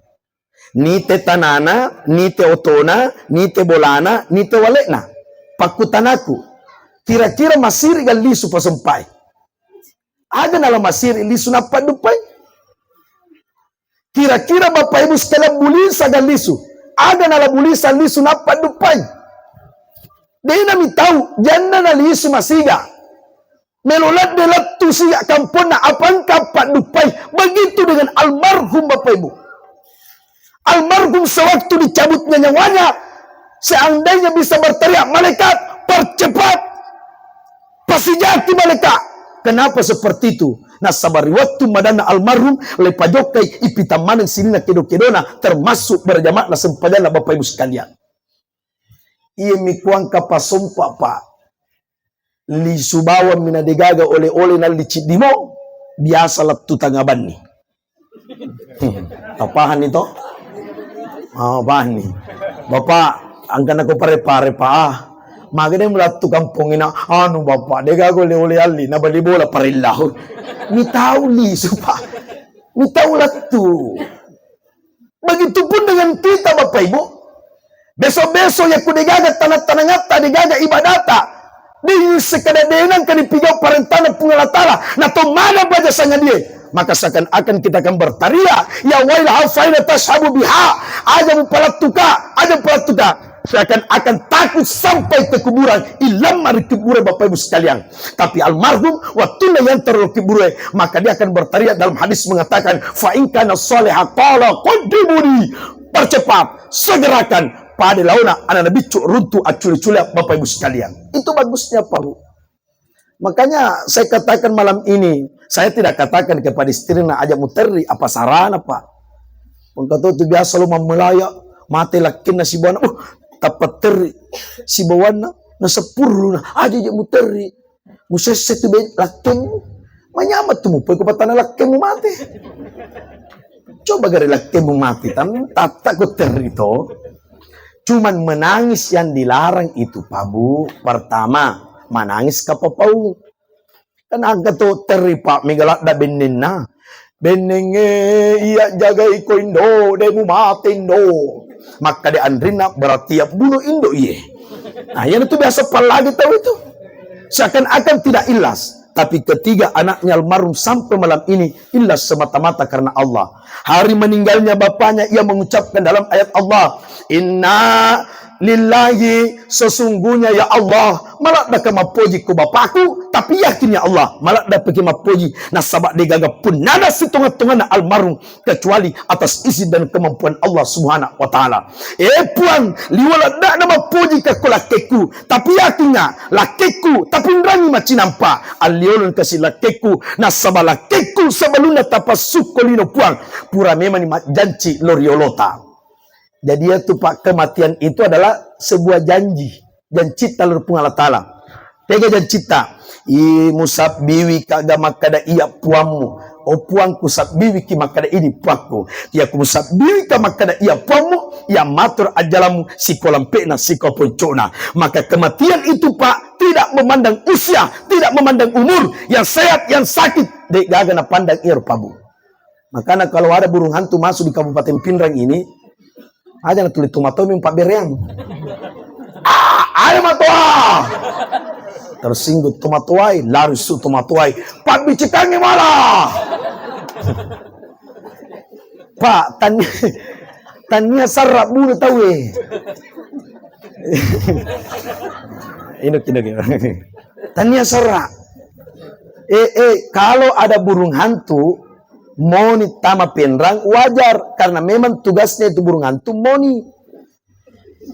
Nite tanana, nite otona, nite bolana, nite walekna. Pakkutanaku, kira-kira masiri ga lisu pasompai? Aga nala masiri lisu nappa duppai? Kira-kira Bapak Ibu sekalian, bulisa ga lisu? Aga nala bulisa lisu nappa duppai? Dena mitau, janna na lisu masiga. Melo ladde lettu siga kamponna, apa engka paddupai. Begitu dengan almarhum, Bapak Ibu. Almarhum sewaktu dicabutnya nyawanya, seandainya bisa berteriak, "Malaikat, percepat! Pasijaki malaikat!" Kenapa seperti itu? Nasaba ri wettu madanna almarhum, le pajokkai ipitang maneng sininna kedo-kedona, termasuk berjamaahna sempajanna, Bapak Ibu sekalian. Iya mi kuangka pasompa, Pak. Lisu bawang mi na degaga ole-ole nalli ciddimo, biasa lettu tangabanni. Tapahanni to? Oh, pahanni. Bapak, angkana ko pare-pare, Pak. Ah, maga de mulattu kampong ina, anu, Bapak, degaga ole-ole alli, na bali bola parellau. Mi tau lisu, Pak. Mi tau lettu. Begitupun dengan kita, Bapak Ibu. Besok-besok ya ku degaga tanang-tanangatta, degaga ibadata. Di sekada denang ka dipigau parentana Puang Allah Ta'ala. Na to mana baja sangadie. Maka seakan-akan kita akan berteriak, "Ya wailaha faina tashabu biha." Aja mupalattuka, aja mupalattuka. Seakan-akan takut sampai ke kuburan, ilamma ri kuburan, Bapak Ibu sekalian. Tapi almarhum, wattunna yang terlalu kuburan, maka dia akan berteriak dalam hadis mengatakan, "Fa in kana shaliha qala qaddimuni." Percepat, segerakan, pada laona anak biccu runtu accule-cule, Bapak Ibu sekalian. Itu bagusnya, Pak Bu. Makanya saya katakan malam ini, saya tidak katakan kepada istrina, "Aja muterri, apa sarana, Pak?" Engka to tu biasa lo mammelaya, mate lakkenna sibawanna, uh, tappa terri sibawanna, naseppurluna, "Aja je muterri, musesse tu be-, lakkemmu." Manyameng tu mupoi ko patana lakkemmu mate. Coba gare lakkemmu mate, tan-, tatta ko terri to. Cuman menangis yang dilarang itu, Pak Bu, pertama, manangis kapapau. Kan engka to terri, Pak, mega ladda bennenna. "Bennengnge, iya jagai ko Indo, de mumate Indo." Makkeda anrinna, berarti ya bunuh Indo iye. Nah, yang itu biasa pallagi tahu itu. Seakan-akan tidak ikhlas. Tapi ketiga anaknya almarhum sampai malam ini ikhlas semata-mata karena Allah. Hari meninggalnya bapaknya, ia mengucapkan dalam ayat Allah, "Inna lillahi, sesungguhnya ya Allah, maladdaka mappoji ko bapakku, tapi yakin ya Allah, maladdapaki mappoji, nasaba degaga punnana sitonga-tonganna almarhum kecuali atas izin dan kemampuan Allah Subhanahu wa Ta'ala." Eh Puang, liwa laddana mappoji ka ko lakkekku, tapi yakinna lakkekku, tapinrangi macinampa, alliolong kasi lakkekku, nasaba lakkekku sebelumna tapassukko lino Puang, pura memani majjanci lo riolota. Jadi, ya tu, Pak, kematian itu adalah sebuah janji. Jancitta lo Puang Allah Ta'ala. Tega jancitta? I musabbiwi ka ga makkada iya puammu. O Puangku, sabbiwiki makkada idi puakku. Iya ku musabbiwi ka makkada iya puammu, iya matur ajalamu siko lampe'na, siko poncona. Maka kematian itu, Pak, tidak memandang usia, tidak memandang umur, yang sehat, yang sakit, de gaga napandang iyaro, Pak Bu. Makanya kalau ada burung hantu masuk di Kabupaten Pinrang ini, aja na tuli tomatoa mi pabbereang. Ah, ada matoa. Tersinggung tomatoai, lari su tomatoai. Pabbicikangi malah. Pak, tania, tania sarra bunuh tahu eh. Inuk, inuk, inuk. Tania sarra. Eh, eh, kalau ada burung hantu, moni tama Pinrang, wajar. Karena memang tugasnya itu burung hantu, moni.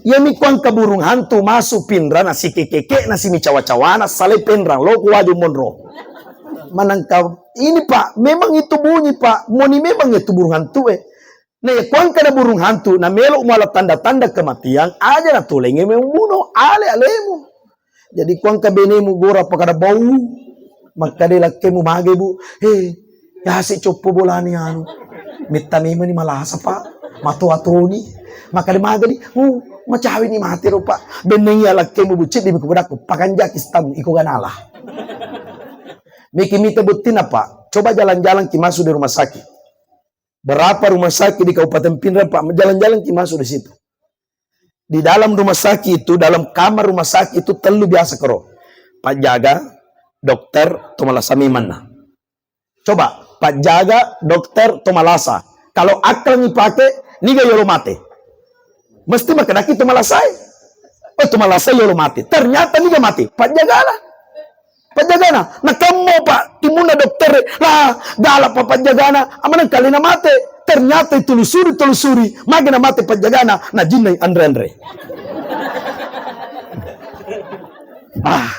Iya mi kuangka burung hantu masuk Pinrang, na sikekeke, na simicawa-cawana, salai Pinrang, lo ku waju monro. Manangka ini, Pak, memang itu bunyi, Pak. Moni memang itu burung hantu, eh. Nah, iya kuangka na burung hantu, na melo muala tanda-tanda kematian, aja na tolenge membunuh, ale alemu. Jadi kuangka benemu gora pakada bau, makkada lakkemu mage, Bu. He, yase coppo bolani anu. Metta memani malasa, Pak. Matoa toni. Makkada magani, uh, macawe ni mate ro, Pak. Benneng iya lakkemu, Bu, ceddi mi kupodakku, pakanjaki stammu, iko ganala. Miki mita buttina, Pak. Coba jalan-jalan ki masuk di rumah sakit. Berapa rumah sakit di Kabupaten Pinrang, Pak? Jalan-jalan ki masuk di situ. Di dalam rumah sakit itu, dalam kamar rumah sakit itu, tellu biasa kero. Pajjaga, dokter, tomalasa memanna. Coba, pajjaga, dokter, tomalasa. Kalau akal ni pake, niga yolo mate. Mesti makkadaki tomalasae. Oh, tomalasai yolo mate. Ternyata niga mate. Pajjagana. Pajjagana. Nakammo, Pak, timunna dokter. Lah, galak, Pak, pajjagana. Amanang kalena mate. Ternyata telusuri, telusuri. Mage na mate pajjagana. Na jinnai anre-anre. Ah.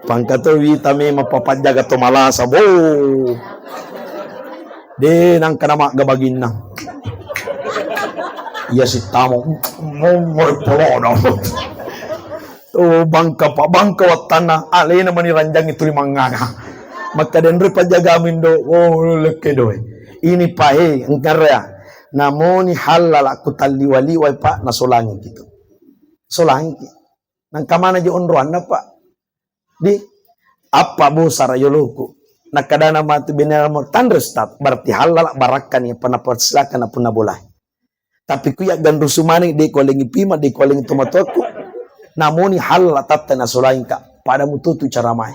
Pangkato wita memang papajjaga tomalasa. Bo. De nangka na magga baginna. Iya sittamo. Momor polono. Oh, bangka, Pak, bangka wattanna, alena mani ranjangi tuli mangnganga. Makkadenre pajjagamu indo, oh, lekke doe. Ini, Pak, he, engkarea. Namoni hallala ku talliwa-liwai, Pak, nasolangi kitu. Solangi ki. Nangka mana je onroanna, Pak? Di, apa bosara yoloku. Nakkadana matu bene mo tanre, Ustaz. Berarti hallala barakkani apa napersilakan apa nabolai. Tapi ku iya ganrusu maneng, de kualengi pima, de kualengi tomatoakku. Namoni hallala tatta nasolangika. Pada mutotu caramae.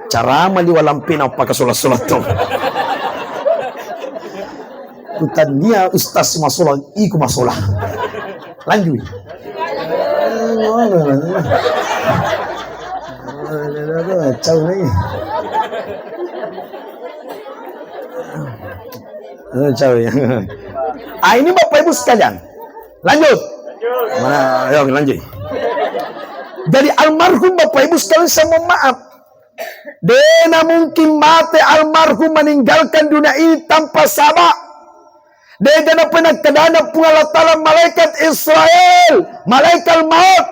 Carama liwa lampena pakasola-sola to. Kutannia ustaz masola, iku masola. Lanjut. Cau lagi. Eh, cawe. Ah, ini Bapak Ibu sekalian. Lanjut. Mana? Ayo lanjut. Jadi almarhum Bapak Ibu sekalian, saya mohon maaf. Dena mungkin mate almarhum meninggalkan dunia ini tanpa sabak. Dega napenakkedana Puang Allah Ta'ala malaikat Israel, malaikat maut.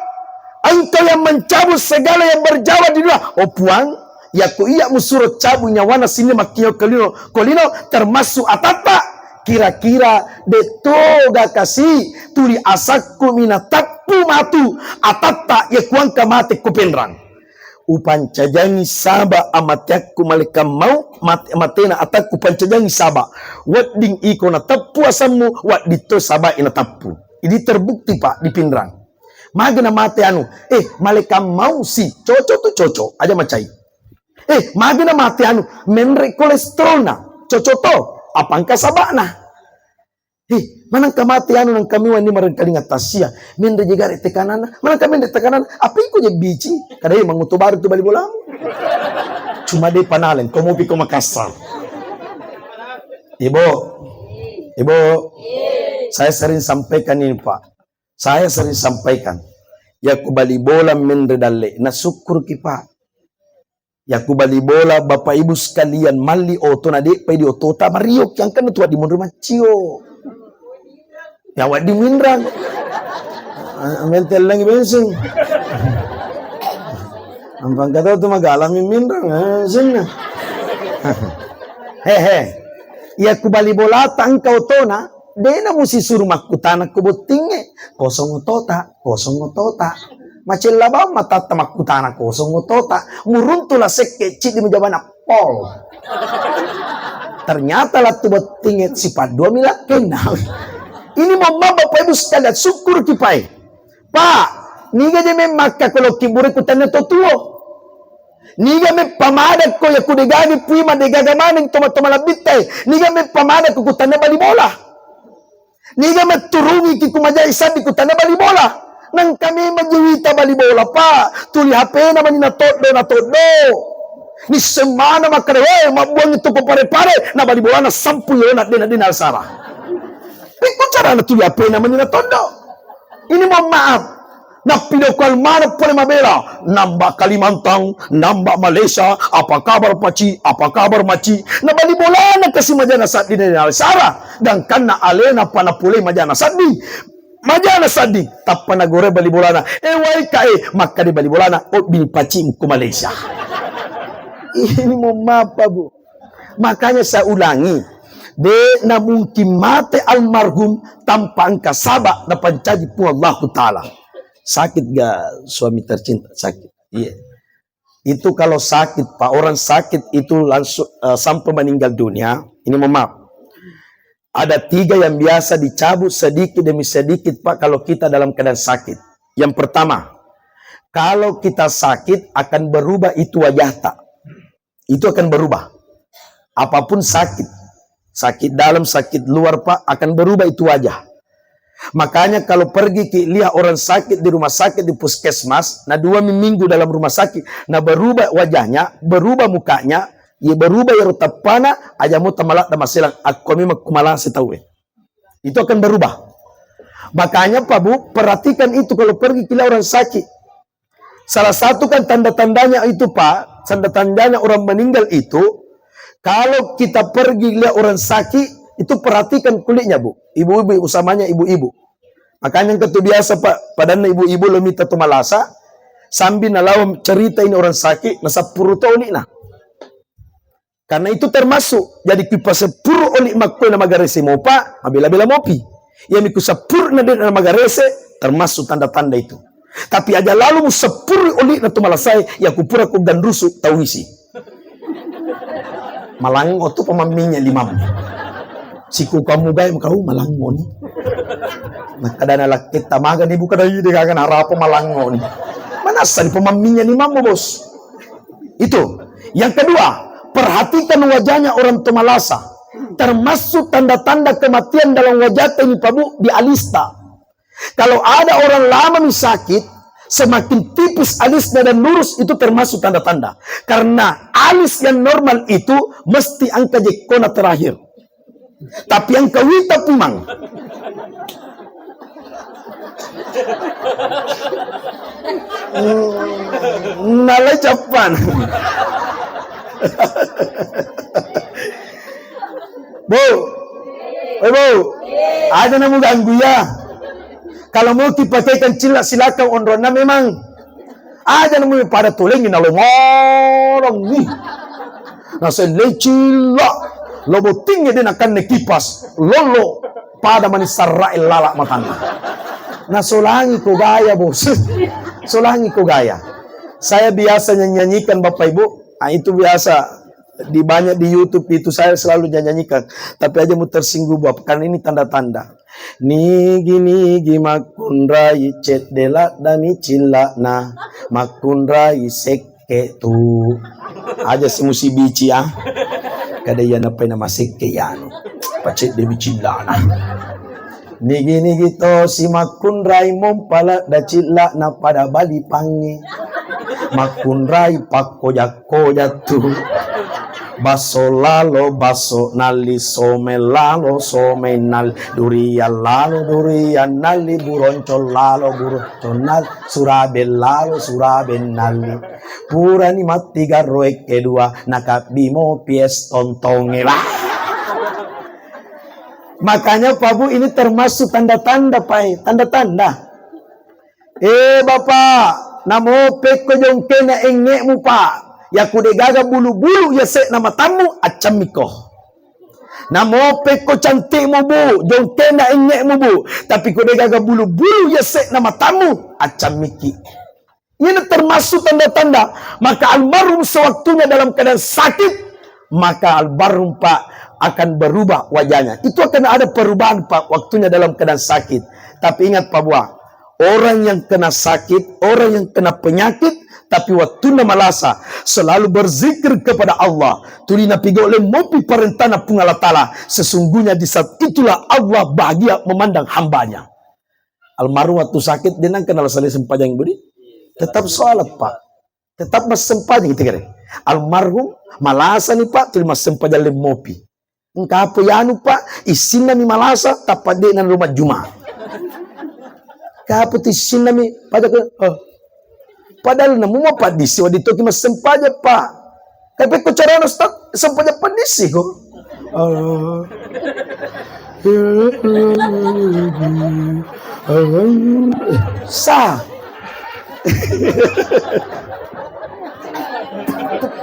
Engkau yang mencabut segala yang berjawa di dunia. Oh Puang, Yako iya musuro cabu nyawana sinne makkiyo kolino, kolino termasuk atatta, kira-kira de toga kasi tuli asakku mina tappu matu atatta ya kuangka mate ko penrang. Upancajangi saba amateakku malaikat maut, mate, matena atakku pancajangi saba. Wedding iko nateppu asammu, wedding to sabai nateppu. Ini terbukti, Pak, di Pinrang. Magi na mate anu, eh, malaikat maut si, cocok tu cocok, aja macai. Eh, magi na mate anu, menre kolesterolna, cocok to, apa engka sabana. Eh, manangka mate anu nang kami wani marengkalinga tasia, menre jegare tekananna, manangka menre tekananna, apa iko je bici, kadai mangutu baru tu bali bolamu. Cuma de panaleng, komo piko Makassar. Ibu, Ibu, saya sering sampaikan ini, Pak. Saya sering sampaikan, yaku bali bola menre dalle, nasukkuruki, Pak. Yaku bali bola, Bapak Ibu sekalian, malli oto na de'pa di otota, mario ki angkanna tu di munri maccio. Ya waddi minrang. Mentellangi bensin. Ampang kata tu magalami minrang, eh, sinna. Hehe. Yaku bali bola tangka otona, Dena musi suru makkutana ko bottingnge, kosong otota, kosong otota. Macella bawang matatta makkutana kosong otota. Muruntu la sekke ciddi mujabana pol. Ternyata lattu bottingnge sipaddua mi lakkenna. Ini momma Bapak Ibu sekalian, syukur ki pae. Pak, niga je memmakka ko lo kibure kutanna to tuo. Niga meppamadakko ya kudegagi pui madegaga maneng toma-toma labbitta e. Niga meppamadakko kutanna bali bola. Niga metturungi ki kumajai saddi kutanna bali bola. Nangka memang je wita bali bola, Pak. Tuli H P-na mani natoddo, natoddo. Nisseng mana makkeda, "Weh, mabbuang itu ko pare-pare." Na bali bolana sampu yo na dena dena alsara. Pekko carana tuli H P-na mani natoddo. Ini mohon maaf. Nappidoko almana pole mabela, namba Kalimantan, namba Malaysia, apa kabar Paci, apa kabar Maci. Na bali bolana kasi majana saddi na alsara, gangkanna alena pa napulei majana saddi. Majana saddi, tappa nagore bali bolana. E wai ka e, makkade bali bolana, obbini Paci mukku Malaysia. Ini mohon maaf, Pak, Bu. Makanya saya ulangi, de na mungkin mate almarhum tanpa engka sabab napancaji Puang Allahu Ta'ala. Sakit gak suami tercinta? Sakit. Iya. Itu kalau sakit, Pak, orang sakit itu langsung, eh, sampai meninggal dunia, ini mohon maaf. Ada tiga yang biasa dicabut sedikit demi sedikit, Pak, kalau kita dalam keadaan sakit. Yang pertama, kalau kita sakit akan berubah itu wajah, tak? Itu akan berubah. Apapun sakit, sakit dalam, sakit luar, Pak, akan berubah itu wajah. Makanya kalau pergi ki lihat orang sakit di rumah sakit, di puskesmas, na dua mi-, minggu dalam rumah sakit, na berubah wajahnya, berubah mukanya, ya berubah ya ruteppana, aja mo tamaladda maselang, akko memang kumalase tauwe. Itu akan berubah. Makanya, Pak, Bu, perhatikan itu kalau pergi ki lihat orang sakit. Salah satu kan tanda-tandanya itu, Pak, tanda-tandanya orang meninggal itu, kalau kita pergi lihat orang sakit, itu perhatikan kulitnya, Bu. Ibu-ibu, usamanya ibu-ibu. Makanya engka tu biasa, Pak, padanna ibu-ibu lo mita tu malasa, sambil nalawang cerita ini orang sakit, nasappuru to olina. Karena itu termasuk, jadi kipaseppuru oli makkoe na magarese mopa, mabela-bela mopi. Iya mi kuseppuru na de na magarese, termasuk tanda-tanda itu. Tapi aja lalu museppuru oli na tu malasae, ya kupura ku ganrusu tawisi. Malango tu pamamminya limam. Siku kamu gae kau malango ni. Nakadana lakketta maga ni buka dai de gaga narapa malango ni. Manassa ni pamamminya limam, Bos. Itu. Yang kedua, perhatikan wajahnya orang tua malasa. Termasuk tanda-tanda kematian dalam wajah ini, Pak Bu, di alista. Kalau ada orang lama nih sakit, semakin tipis alisnya dan lurus, itu termasuk tanda-tanda. Karena alis yang normal itu mesti angka jekkona terakhir. Tapi yang kawita pumang. Nalai cappan. Bu. Oi, Bu. Aja namu ganggu ya. Kalau mau dipakaikan cilla, silakan, onronna memang. Aja namu pada tulengi nalongolong ni. Nasellei cilla. Lo bottingnge de nakanne kipas. Lollo. Pada mani sarrae lala matanna. Nasolangi ko gaya, Bos. Solangi ko gaya. Saya biasa nyanyi-nyanyikan, Bapak Ibu. Ah, itu biasa di banyak di YouTube itu saya selalu nyanyikan. Tapi aja mu tersinggung, Bapak, karena ini tanda-tanda. Nigi-nigi makkunrai cedde laddami cilla'na, makkunrai sekke tu. Aja si musi bici, ah. Kada iya napai na masekke iyanu. Pacedde mi cilla'na. Nigi-nigi to si makkunrai mompa ladda cilla'na pada bali pangnge. Makkunrai pakkoja-koja tu. Basso lalo, basso nalli, some lalo, some nalli, durian lalo, durian nalli, buroncong lalo, buroncong nalli, surabe lalo, surabe nalli. Purani matti garro ekke dua, nakabbi mopi es tontonge. Wah. Makanya, Pak Bu, ini termasuk tanda-tanda, Pak, eh, tanda-tanda. Eh, Bapak, namo pekko jongkena engekmu, Pak. Ya ku degaga bulu-bulu ya sekna matammu, accammiko. Namo pekko cantikmu, Bu, jongkena engekmu, Bu. Tapi ku degaga bulu-bulu ya sekna matammu, accammiki. Ini termasuk tanda-tanda. Maka almarhum sewaktunya dalam keadaan sakit, maka almarhum, Pak, akan berubah wajahnya. Itu akan ada perubahan, Pak, waktunya dalam keadaan sakit. Tapi ingat, Pak Buah, orang yang kena sakit, orang yang kena penyakit, tapi waktunna malasa, selalu berzikir kepada Allah. Tuli napigau lemmopi parentana Puang Allah Ta'ala. Sesungguhnya di saat itulah Allah bahagia memandang hambanya. Almarhum waktu sakit, dia nang kenal salai sempajang, Budi. Tetap sholat, Pak. Tetap massempajang, gitu kan. Almarhum, malasani, Pak, tuli massempajang lemmopi. Engka apa yanu, Pak? Issinnami malasa, tappa de' nanro majjuma. Engka apa tu issinnami? Pada ke, oh. Padahal namu mapaddissi, wedding toki massempajang, Pak. Tapi ko carana, Ustaz, sempajang paddissi ko. Oh. Sa.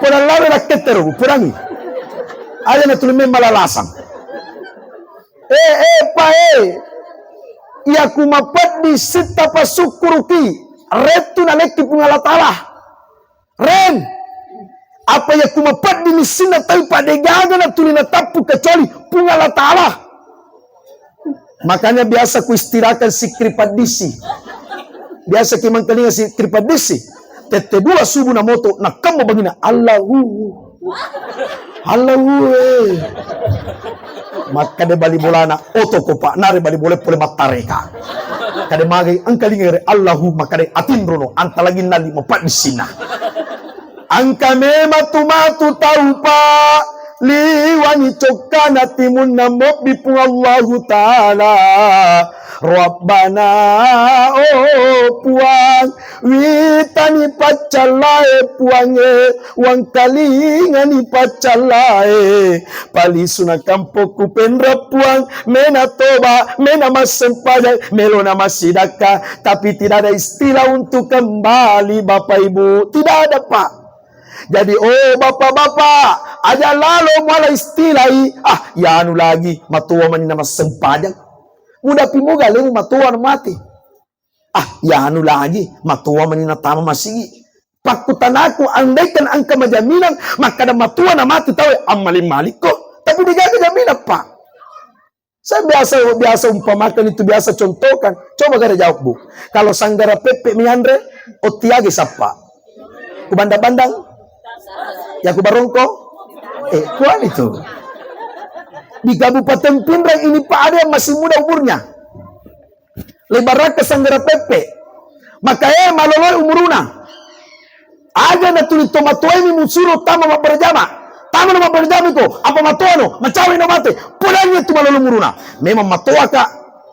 Pura lalo rakketero, purangi. Aja na tuli memang lalasang. Eh, eh, pa, eh. Iya ku mapeddi sitta pasukkuruki. Rettu nalekki Puang Allah Ta'ala. Ren, apa iya ku mapeddi missinna tau, pa, de' gaga na tuli natappu kecuali Puang Allah Ta'ala. Makanya biasa ku istilahkan sikri paddisi. Biasa ki mangkalinga sikri paddisi. Tette dua subuh na moto, na kemmo bangina, Allahu. Allahu, eh. Makkada bali bolana, oto ko, Pak, nare bali bola pole mattareka. Kada magai engka lingere Allahu, makkada atinrono, anta lagi nali mapaddisina. Engka memang tu matu tau, Pak, liwani cokkana timunna mobbi Puang Allahu Ta'ala. Rabbana, oh Puang, witani paccallae Puangnge, wangkalingani paccallae. Palisuna kampokku Penrang Puang, mena toba, mena massempajang, melona massidakka, tapi tidak ada istilah untuk kembali, Bapak Ibu. Tidak ada, Pak. Jadi, oh bapak-bapak, aja lalo muala istilai, ah, yanu lagi, matoa mani na massempajang. Mudapi moga lemu matoa na mati. Ah, yanu lagi, matoa mani natama masigi. Pakkutanaku, andaikan engka majaminang, makkada matoa na mati tau, ammaling-malikko. Tapi de' gaga jaminang, Pak. Saya biasa, biasa umpamakan itu, biasa contohkan. Coba kada jawab, Bu. Kalau sanggara peppe mianre, otti age sappa. Ku bandang-bandang. Ya ku barongko. Eh, kuan itu. Di Kabupaten Pinrang ini, Pak, ada yang masih muda umurnya. Lebaraka sanggara peppe. Maka, eh, maloloi umuruna. Aja na tuli tomatoaimi musuro tama mabbarajama. Tama na mabbarajama iko, apa matoano, macawe na mate. Podangi tu malolo umuruna. Memang matoaka,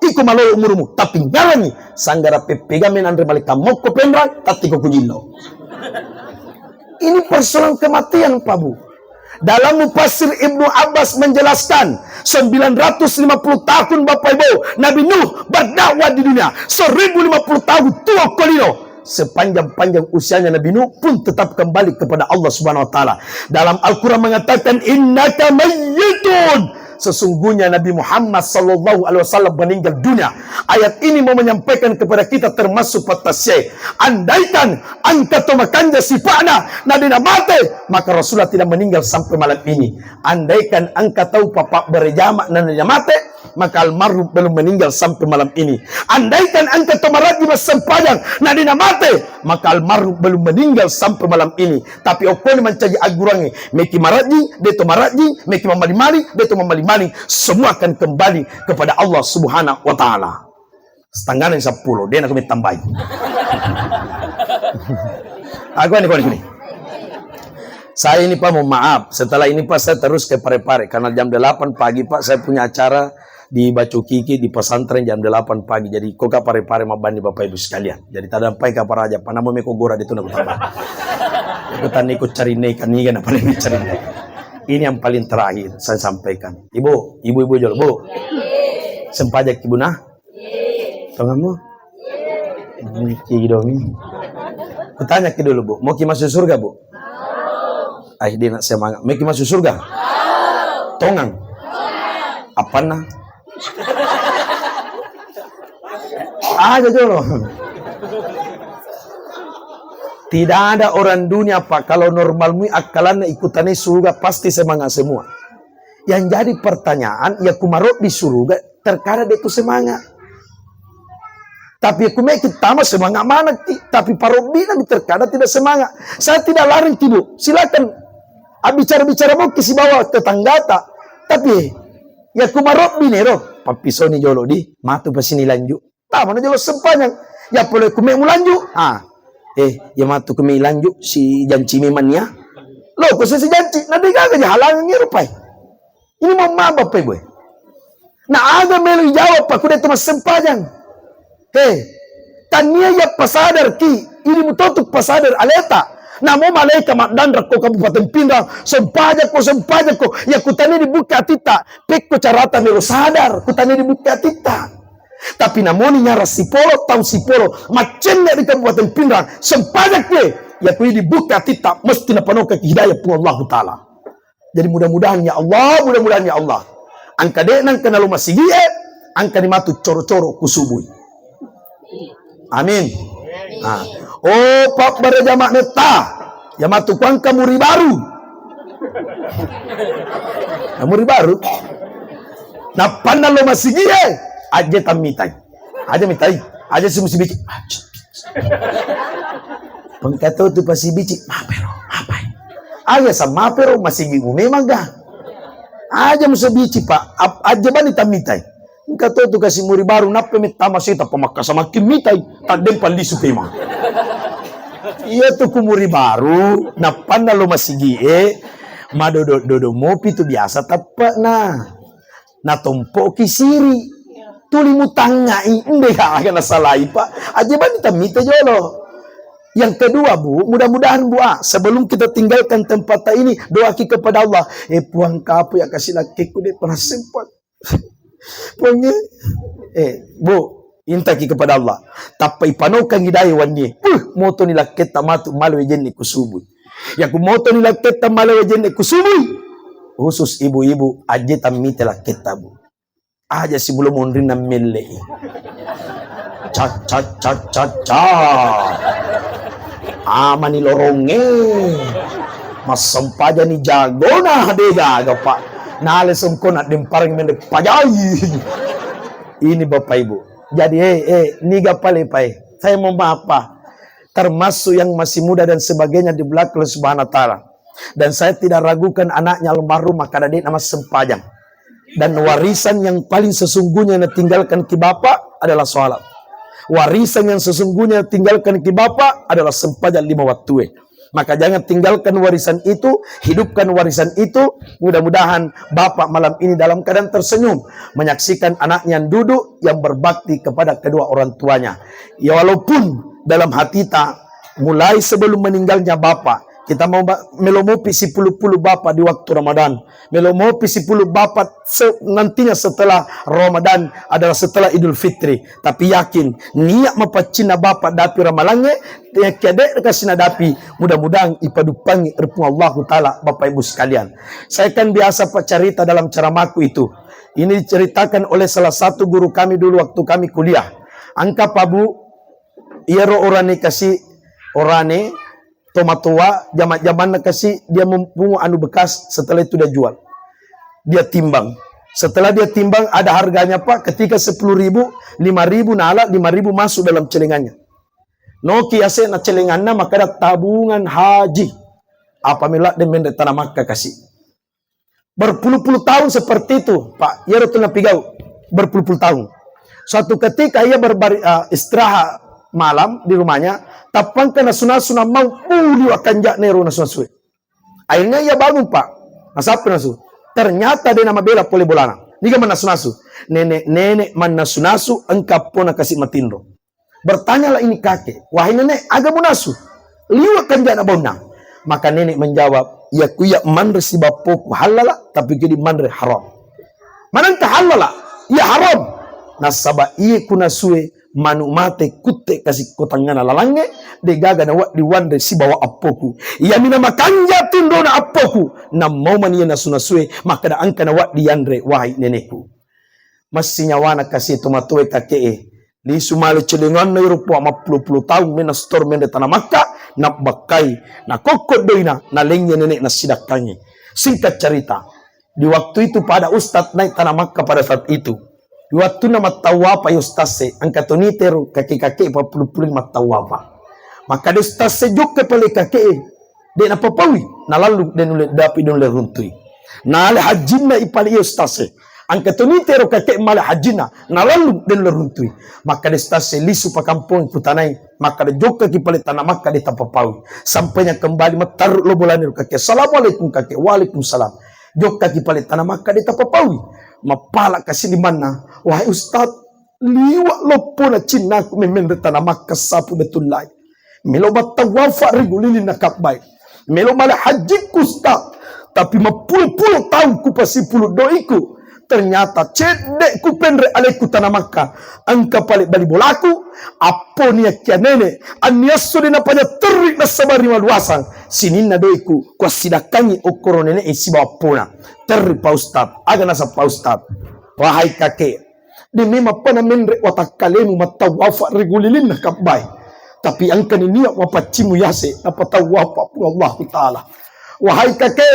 iko malolo umurumu. Tapi ngalangi, sanggara peppega menanre malika mokko Penrang, tattiko kujillo. Ini persoalan kematian, Pak Bu. Dalam Mufassir Ibnu Abbas menjelaskan, sembilan ratus lima puluh tahun, Bapak Ibu, Nabi Nuh berdakwah di dunia, seribu lima puluh tahun tuo kolino. Sepanjang-panjang usianya Nabi Nuh pun tetap kembali kepada Allah Subhanahu wa Ta'ala. Dalam Al-Quran mengatakan, "Innaka mayyitun." Sesungguhnya Nabi Muhammad sallallahu alaihi wasallam meninggal dunia. Ayat ini mau menyampaikan kepada kita termasuk pattasie. Andaikan engka to makanja sifa'na, na de' namate, maka Rasulullah tidak meninggal sampai malam ini. Andaikan engka tau papa berjama na de' namate, maka almarhum belum meninggal sampai malam ini. Andaikan engka to marajji massempajang, na de' namate, maka almarhum belum meninggal sampai malam ini. Tapi okkoni mancaji aggurangnge, meki marajji, de' to marajji, meki mammali-mali, de' to mammali-mali, semua akan kembali kepada Allah Subhanahu wa Ta'ala. Setengahnya sepuluh, de' nako tambahi. Aku ini, aku ini. Saya ini, Pak, mohon maaf. Setelah ini, Pak, saya terus ke Parepare karena jam delapan pagi, Pak, saya punya acara di Bacukiki di pesantren jam delapan pagi. Jadi, ko ka Parepare mabbani, Bapak Ibu sekalian. Jadi, tadampai ka paraja, panamo meko gora itu nako tambah. Aku tani ko cari nih, kan, ini kan apa nih cari nih. Ini yang paling terakhir saya sampaikan. Ibu, ibu-ibu jolo, Bu. Sempajang ki, Bu, nah. Tongammu? Miki domi. Kutanya ki dulu, Bu. Mau ki masuk surga, Bu? Ai, dia nak semangat. Mau ki masuk surga? Tongang. Apana? Aja jolo. Tidak ada orang dunia, Pak, kalau normal mui akkalanna ikutannya surga, pasti semangat semua. Yang jadi pertanyaan, ya kumarobbi suruga, terkadang dia itu semangat. Tapi ya kumeki tama semangat manakki, tapi parobbi lagi terkadang tidak semangat. Saya tidak larang ki, Bu. Silakan bicara-bicara mungkin si bawa tetanggata. Tapi ya kumarobbi nero, pappisoni jolo di, matu pasini lanjut. Tama na jolo sempajang. Ya pole kume mulanju. Ah. Eh, ya matu kume lanjut si janci memang ya. Lo, ko si janci, na de gaga ja halangi rupai. Ini mau mabba pe, boy. Na aga melo ijawab pa kude tu massempajang. He. Tania ya pasadar ki, ini mutotu pasadar aleta. Namo malaika maddanra ko Kabupaten Pinrang, sempajang ko, sempajang ko. Ya kutani di buka atitta, pekko carata melo sadar, kutani di buka atitta. Tapi namoni nyara sipolo, tau sipolo, maccenne di Kabupaten Pinrang, sempajang kue, ya kui dibuka atitta, mesti napanokaki hidayah Puang Allahu Ta'ala. Jadi mudah-mudahan ya Allah, mudah-mudahan ya Allah. Angka de nangka nalo masigi e, angka ni matu coro-coro kusubui. Amin. Nah. Oh, pabbara jama metta. Ya matu kuangka muri baru. Nah, muri baru. Nappanna lo masigi e, aja tammitai. Aja mitai. Aja si musibici. Pengkato tu pasibici. Mapero, mapai. Aja sa mapero masigi mu memang ga. Aja musibici, Pak. Ap-, aja bani tammitai. Engka to tu kasi muri baru, nappa mettama seta, pamakka samakin mitai, taddempa lisu pemang. Iya tu ku muri baru, nappanna lo masigi e, madodo-dodo mopi tu biasa teppe'na. Natompoki siri. Tuli mutangngai, ende aga nasalai, Pak. Aja bani tammita jolo. Yang kedua, Bu, mudah-mudahan, Bu, ah, sebelum kita tinggalkan tempat ini, doaki kepada Allah. Eh, Puang, kapu ya kasih lakiku, de pernah sempat. Puang, eh, eh, Bu, intaki kepada Allah. Tappa ipanokangi dai wanni. Uh, motoni lakketta matu male wejenne kusubui. Yaku motoni lakketta male wejenne kusubui. Khusus ibu-ibu, aje tammite lakketta, Bu. Aja sibulo monrinna mellei. Ca, ca, ca, ca, ca. Amani lorongnge. Massempajani jagona de gaga, Pak. Nale songkona dempareng mende pajai. Ini Bapak Ibu. Jadi, eh, eh, niga pale, Pak, eh. Saya mau maaf, Pak. Termasuk yang masih muda dan sebagainya di belakang Allah Subhanahu wa Ta'ala. Dan saya tidak ragukan anaknya almarhum maka dade nama sempajang. Dan warisan yang paling sesungguhnya yang ditinggalkan ki bapak adalah sholat. Warisan yang sesungguhnya yang ditinggalkan ki bapak adalah sempajang lima waktu. Maka jangan tinggalkan warisan itu, hidupkan warisan itu. Mudah-mudahan bapak malam ini dalam keadaan tersenyum, menyaksikan anaknya yang duduk, yang berbakti kepada kedua orang tuanya. Ya, walaupun dalam hati tak, mulai sebelum meninggalnya bapak, kita mau ba-, melo mopi sipulu-pulu bapak di waktu Ramadan. Melo mopi sipulu bapak se-, nantinya setelah Ramadan adalah setelah Idul Fitri. Tapi yakin, niat mapaccinna bapak dapi ramalangnge, ya kede kasina dapi, mudah-mudahan ipaduppangi repung Allahu Ta'ala, Bapak Ibu sekalian. Saya kan biasa, Pak, cerita dalam ceramahku itu. Ini diceritakan oleh salah satu guru kami dulu waktu kami kuliah. Engka, Pak, Bu, iyaro orane kasi, orane tomatoa, jama-, jamanna kasi, dia mempungut anu bekas, setelah itu dia jual. Dia timbang. Setelah dia timbang, ada harganya, Pak, ketika sepuluh ribu, lima ribu nala, lima ribu masuk dalam celengannya. Noki ase na celenganna, maka ada tabungan haji. Apabila dia mende tanah Makkah kasi. Berpuluh-puluh tahun seperti itu, Pak. Iyaro tu napigau. Berpuluh-puluh tahun. Suatu ketika ia berbari-, eh, istirahat malam di rumahnya, tappangka nasu-nasu namau, uh, liwa kanja'na ero nasu-nasu. Akhirnya ia bangun, Pak. Nasappa nasu. Ternyata de namabela pole bolana. Niga mannasu-nasu. Nenek-nenek mannasu-nasu, engka pona kasi matinro. Bertanyalah ini kakek, "Wahai nenek, aga munasu? Liwa kanjana baunna." Maka nenek menjawab, "Iya kuya manre sibappoku halala, tapi kidi manre haram." Manengka halala, iya haram. Nasaba iye kunasue manu mate kutte kasi ko tangngana lalangnge, degaga nawaddi wanre sibawa appoku. Iyamina makanja tundona appoku, nammau mani iya nasu-nasue, makkeda engka nawaddi yanre, wahai nenekku. Massinyawana kasi tomatoe kake'e. Lisu male celenganna iro puang mappulo-pulo taung mena setor mende tanah Makkah, nabbakkai, nakokko doina, nalengnge nenek nasidakkangngi. Singkat cerita, Di waktu itu pada ustaz naik tanah Makkah pada saat itu. Di wattunna mattawafa i ustaz e, engka toni tero kake-kake pappulu-pulu mattawafa. Makkeda ustaz e, "Jokka pale kake e, de napapaui." Nalallung, de nulle dapi, de nulle runtui. Nale hajjinna i pale iya ustaz e. Engka toni tero kake male hajjinna, nalallung, de nulle runtui. Makkeda ustaz e, "Lisu pakampong kutanai." Makkeda, "Jokkaki pale tanah Makkah de tapapaui." Sampainya kembali mattarru lo bolana ro kake. "Assalamualaikum kake." "Waalaikumsalam." "Jokkaki pale tanah Makkah de tapapaui." Mappala kasi limanna, "Wahai ustaz, liwa loppona cinnaku memenre tanah Makkah sapu Baitullahi. Melo mattawafa ri gulilinna Ka'bah e. Melo male hajjikku ustaz. Tapi mappulo-pulo taung ku pasipulu doiku. Ternyata cedde ku penre aleku tanah Makkah. Engka pale bali bolaku, appo niakkia nene, anniasso de napaja terri nassabari maluasang. Sininna doiku, kuassidakkangi okkoro nene e sibawa appona." Terri pa ustaz, aga naseng pa ustaz? "Wahai kake, de memang pa namenre watakkalemu mattawafa ri gulilinna Ka'bah e. Tapi engkani niat mapaccimu yase napatawafa Puang Allahu Ta'ala. Wahai kake,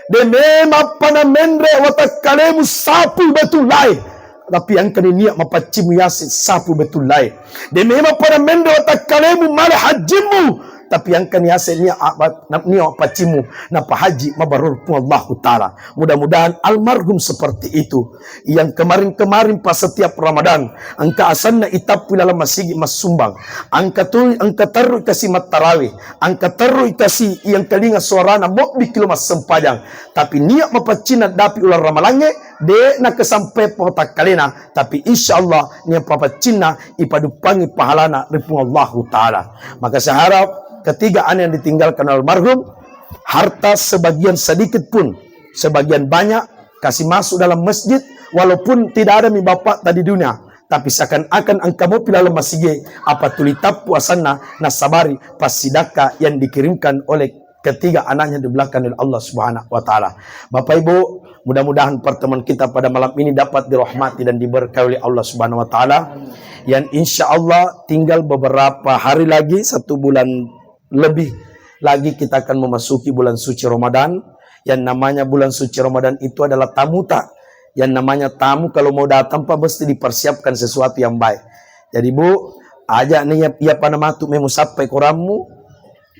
de memang pa namenre watakkalemu sapu Baitullahi. Tapi engkani niat mapaccimu yase sapu Baitullahi. De memang pa namenre watakkalemu male hajjimmu. Tapi engkani yase niat apa-, na-, niat mapaccimu napahaji mabarur Puang Allahu Ta'ala." Mudah-mudahan almarhum seperti itu. Yang kemarin-kemarin pas setiap Ramadan, engka asenna itappu laleng masigi massumbang. Engka tu, engka terru kasi mattarawe, engka terru kasi yang kelinga suarana mobbi kilo massempajang. Tapi niat mapaccinna dapi uleng ramalangnge, de nakesampai patakkalena. Tapi insya Allah niat mapaccinna ipaduppangi pahalana ri Puang Allahu Ta'ala. Maka saya harap ketiga anak yang ditinggalkan almarhum, harta sebagian sedikit pun, sebagian banyak, kasi masuk dalam masjid, walaupun tidak ada mi bapak tadi dunia, tapi seakan-akan engka mopi laleng masigi, apa tuli tappu asenna, nasabari passidakka yang dikirimkan oleh ketiga anaknya di belakang oleh Allah Subhanahu wa Ta'ala. Bapak Ibu, mudah-mudahan pertemuan kita pada malam ini dapat dirahmati dan diberkahi oleh Allah Subhanahu wa Ta'ala. Yang insya Allah tinggal beberapa hari lagi, satu bulan lebih lagi kita akan memasuki bulan suci Ramadan. Yang namanya bulan suci Ramadan itu adalah tamu tak. Yang namanya tamu kalau mau datang, Pak, mesti dipersiapkan sesuatu yang baik. Jadi, Bu, aja nih ya, iya pana matu memu sappai korammu,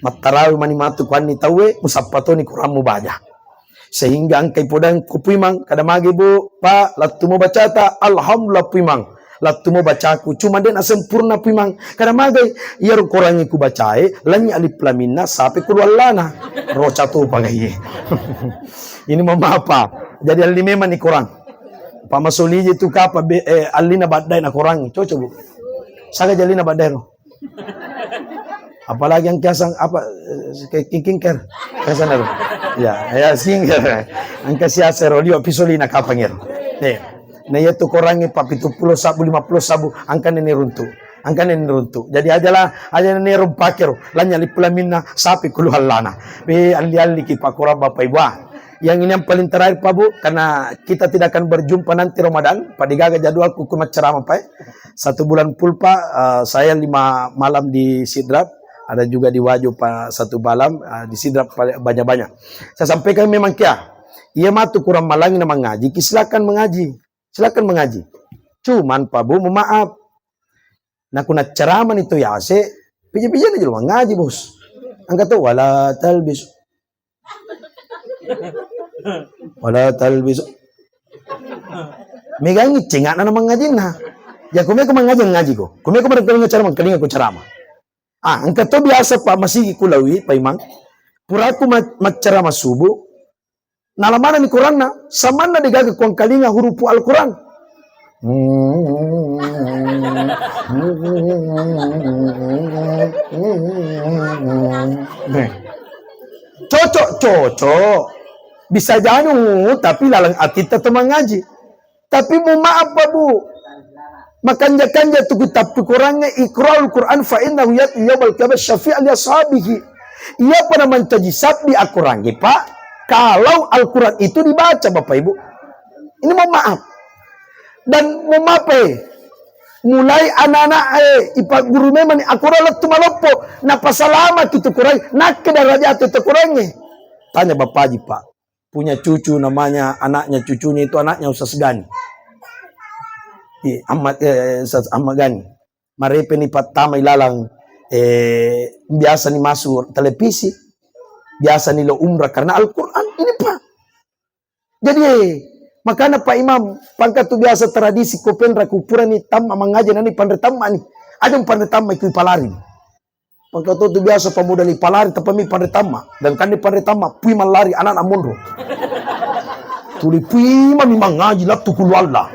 mattarawi mani matu kuanni tauwe, musappa toni korammu baja. Sehingga engkai podang ku Puimang, kada mage, Bu, Pak, lattu mo bacata, alhamdulillah Puimang. Lattu mo bacaku, cuma de na sempurna Puimang. Kada magai, iyaro korangnge ku bacae, lanyi alif laminna, sape kulu allana. Roca to pagai. Ini mau apa? Jadi alli memang ni korang. Pak Masoli je tu kapa be, eh, allina badai na korang. Cocok, Bu. Saga jalina badai ro. Apalagi yang kiasang apa, eh, ke-, king-, king care. Kiasang ero. Ya, ya, skincare. Angka siasa ro, liwa pisolina kapang ero. Nih. Nah, iya tu korangnge pa pitu pulo sabu, lima pulo sabu, angka nene runtu. Angka nene runtu. Jadi ajalah, aja nene rumpakero. Lanya lipula minna, sapi kulu halana. Be, alli-alli ki pakorang Bapak Ibu. Ah. Yang ini yang paling terakhir, Pak Bu, karena kita tidak akan berjumpa nanti Ramadan, Pak, digaga jadwalku ku maccarama, Pak, eh. Satu bulan full, Pak, eh, saya lima malam di Sidrap, ada juga di Wajo, Pak, satu malam, eh, di Sidrap, Pak, banyak-banyak. Saya sampaikan memang kia, iya matu kurang malangi na mangaji, ki silakan mengaji, silakan mengaji. Cuman, Pak Bu, mohon maaf, nakuna ceramah itu ya, se, pija-pija aja lu mangaji, Bos. Angkat tuh, wala talbis. Wala talbis. Megangi cengakna na mangajinna. Ya, kumeko mangaji, ngaji ko. Kumeko mereka ceramah, kelinga ku ceramah. Ah, engka to biasa, Pak, masigi kulawi, Pak Imang. Puraku ma-, maccarama subuh. Nalamanani koranna, samanna degaga kuangkalinga hurupu Al-Quran. Cocok, cocok. Bisa janu, tapi laleng atitta to mangaji. Tapi mu maaf, Pak Bu. Makanja-kanja tu ku tappu korangnge, iqra'ul Qur'an fa innahu ya'ti yaumal qiyamah syafi'an li ashabihi. Iya pada mancaji sabbi akorangnge, Pak, kalau Al-Quran itu dibaca, Bapak Ibu. Ini mohon maaf. Dan mohon maaf, eh, mulai anak-anak, eh, ipa guru memang ni akorang lettu maloppo, napasalama ki tu korangnge, nakke darajat tu korangnge. Tanya Bapak Haji, Pak. punya cucu namanya, anaknya, cucunya itu anaknya Ustaz Gani. Iya, Ahmad, eh, Ustaz Ahmad Gani. Marepeni pattama ilalang, eh, biasa ni masuk televisi, biasa ni lo umrah karena Al-Quran ini, Pak. Jadi, eh, makanya Pak Imam, pangka tu biasa tradisi ko penra kuburan ni tamma mangaji nani panre tamma ni. Aja panre tamma ikui palari. Pangka tu, tu biasa pemuda li palari tapi mi panre tamma. Dan kan ni panre tamma, pui mallari anak-anak monro. Tuli pui mami mangaji lattu kulualla.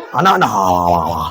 Anak-anak, hawa, hawa, hawa.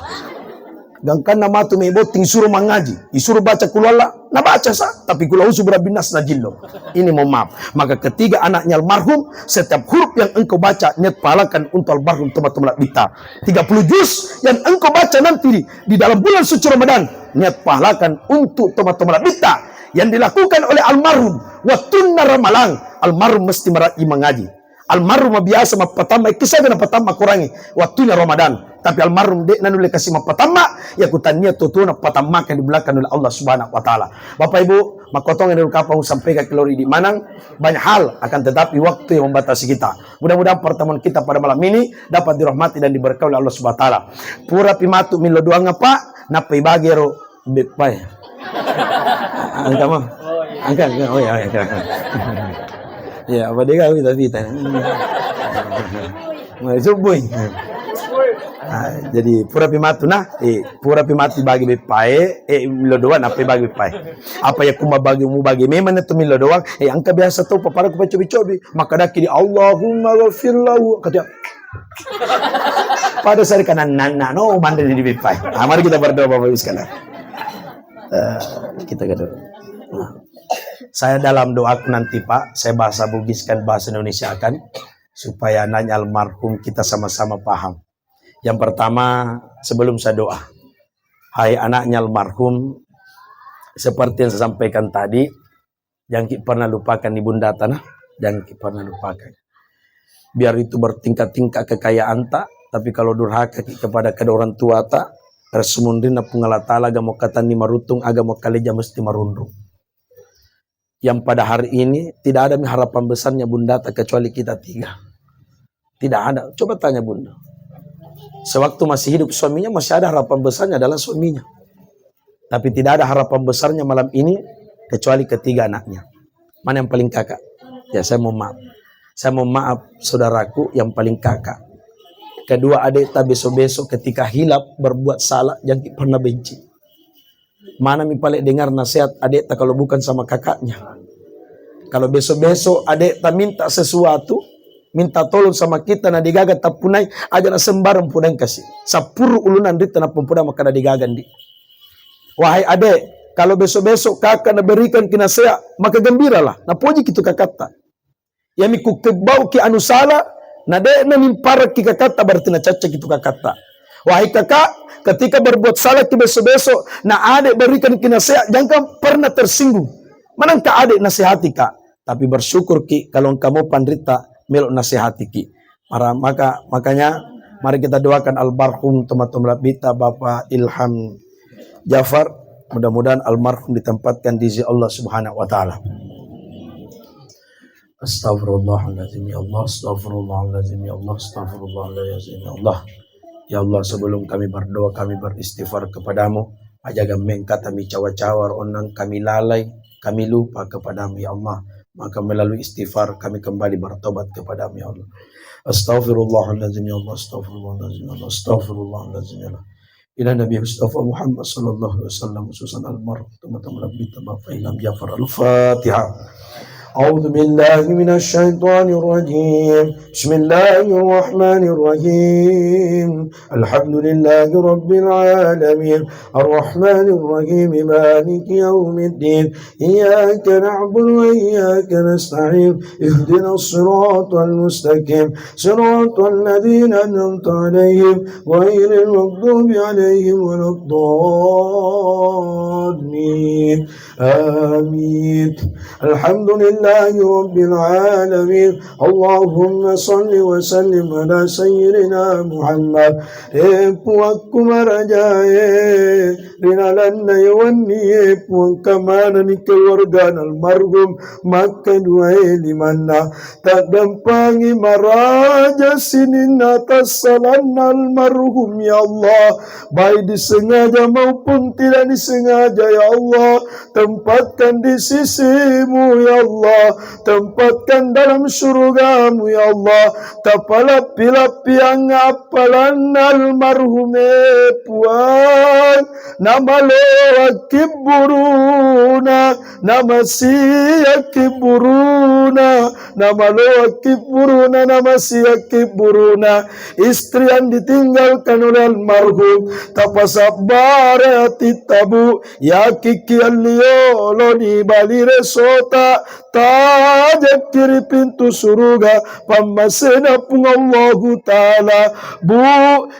Gangkanna matu mai botting, disuruh mangaji, disuruh baca qul huwallah, nabaca sa, tapi qul a'udzu birabbin nas najillo. Ini mohon maaf. Maka ketiga anaknya almarhum, setiap huruf yang engkau baca niat pahalakan untuk almarhum teman-teman Labbita. Tiga puluh juz yang engkau baca nanti di, di dalam bulan suci Ramadan, niat pahalakan untuk teman-teman Labbita yang dilakukan oleh almarhum. Wattunna ramalang, almarhum mesti meraji mangaji. Almarhum biasa mappatamma, ikki saja napatamma kurangi wattunya Ramadan. Tapi almarhum de' nanulle kasi mappatamma, ya kutannia tuo-tuo napatammakan di belakang oleh Allah Subhanahu wa Ta'ala. Bapak Ibu, makkotong yang dulu kapang sampaikan keluar di manang banyak hal, akan tetapi waktu yang membatasi kita. Mudah-mudahan pertemuan kita pada malam ini dapat dirahmati dan diberkahi oleh Allah Subhanahu wa Ta'ala. Pura pi matu millo doang apa? Nappa ibagero beppai. Angka mo. Angka, angka. Oh ya, angka. Ya, apa dia kau kita kita. Mau subuh. Ah, jadi pura pi matu nah, eh, pura pi matu bagi beppai, eh, millo doang apa bagi beppai. Apa ya kuma bagi mu bagi memang itu millo doang, eh, angka biasa tu papara ku cobi-cobi. Maka daki di Allahumma ghafir lahu. Kata pada sari kanan nana no mandiri di beppai. Ah, mari kita berdoa Bapak Ibu sekalian. Eh, kita ke dulu. Nah, saya dalam doaku nanti, Pak, saya bahasa Bugis kan, bahasa Indonesia kan, supaya anaknya almarhum kita sama-sama paham. Yang pertama, sebelum saya doa, hai anaknya almarhum, seperti yang saya sampaikan tadi, jangan ki pernah lupakan ibundata nah, jangan ki pernah lupakan. Biar itu bertingkat-tingkat kekayaanta, tapi kalau durhaka ki kepada kedua orang tuata, resumunrinna Puang Allah Ta'ala, aga mau katanni maruntung, aga mau kaleja mesti marunrung. Yang pada hari ini tidak ada mi harapan besarnya bundata kecuali kita tiga. Tidak ada. Coba tanya bunda. Sewaktu masih hidup suaminya, masih ada harapan besarnya adalah suaminya. Tapi tidak ada harapan besarnya malam ini kecuali ketiga anaknya. Mana yang paling kakak? Ya, saya mohon maaf. Saya mohon maaf, saudaraku yang paling kakak. Kedua adikta besok-besok ketika hilap berbuat salah, jangan pernah benci. Mana mi pale dengar nasihat adikta kalau bukan sama kakaknya? Kalau besok-besok adikta minta sesuatu, minta tolong sama kita, na digaga tappunai, aja na sembarang pudang kasih. Sapuru uluna andita na pempuda maka na digaga ndi. Wahai adek, kalau besok-besok kakak na berikan ki nasihat, maka gembiralah. Na poji ki tu kakatta. Yami ku kebbau ki anu sala, na de' na mimparaki kakatta, berarti na cacca ki tu kakatta. Wahai kakak, ketika berbuat salah ki besok-besok, na adek berikan ki nasihat, jangan pernah tersinggung. Manangka adek nasihati kak, tapi bersyukur ki kalau engka mo panrita melo nasihati ki. Mara-, maka, makanya mari kita doakan almarhum teman-teman Labbita Bapak Ilham Jafar, mudah-mudahan almarhum ditempatkan di sisi Allah Subhanahu wa Ta'ala. Astagfirullahaladzim ya Allah, astagfirullahaladzim ya Allah, astagfirullahaladzim ya Allah. Ya Allah, sebelum kami berdoa, kami beristighfar kepadamu. Aja gammeng kata mi cawa-cawa, onnang kami lalai, kami lupa kepadamu ya Allah. Maka melalui istighfar kami kembali bertobat kepadamu ya Allah. Astagfirullahaladzim ya Allah, astagfirullahaladzim ya Allah, astagfirullahaladzim ya Allah. Ila Nabi Mustafa Muhammad sallallahu alaihi wasallam, khususan almarhum teman-teman Rabbi Bapak Ilham Jafar. Al-Fatihah. أعوذ بالله من الشيطان الرجيم. بسم الله الرحمن الرحيم. الحمد لله رب العالمين. الرحمن الرحيم. مالك يوم الدين. إياك نعبد وإياك نستعين. اهدنا الصراط المستقيم. صراط الذين أنعمت عليهم غير المغضوب عليهم ولا الضالين. آمين. الحمد لله. لله رب العالمين. اللهم صل وسلم على سيدنا محمد. E Puakku marajae, ri lalenna ye wennie Puang kamanani keluargana almarhum makkeduae limanna. Taddampangi maraja sininna tassalanna almarhum, ya Allah, baik disengaja maupun tidak disengaja, ya Allah. Tempatkan di sisimu, ya Allah. Tempatkan dalam surgamu, ya Allah. Tapalappi-lappiang appalanna almarhume Puang. Namaloakki buruna, namasiakki buruna, namaloakki buruna, namasiakki buruna. Istri yang ditinggalkan oleh almarhum, tapasabbara atitta, Bu. Yakikki alliolo ni bali resota, tajekki ri pintu suruga pammasena Puang Allahu Ta'ala. Bu,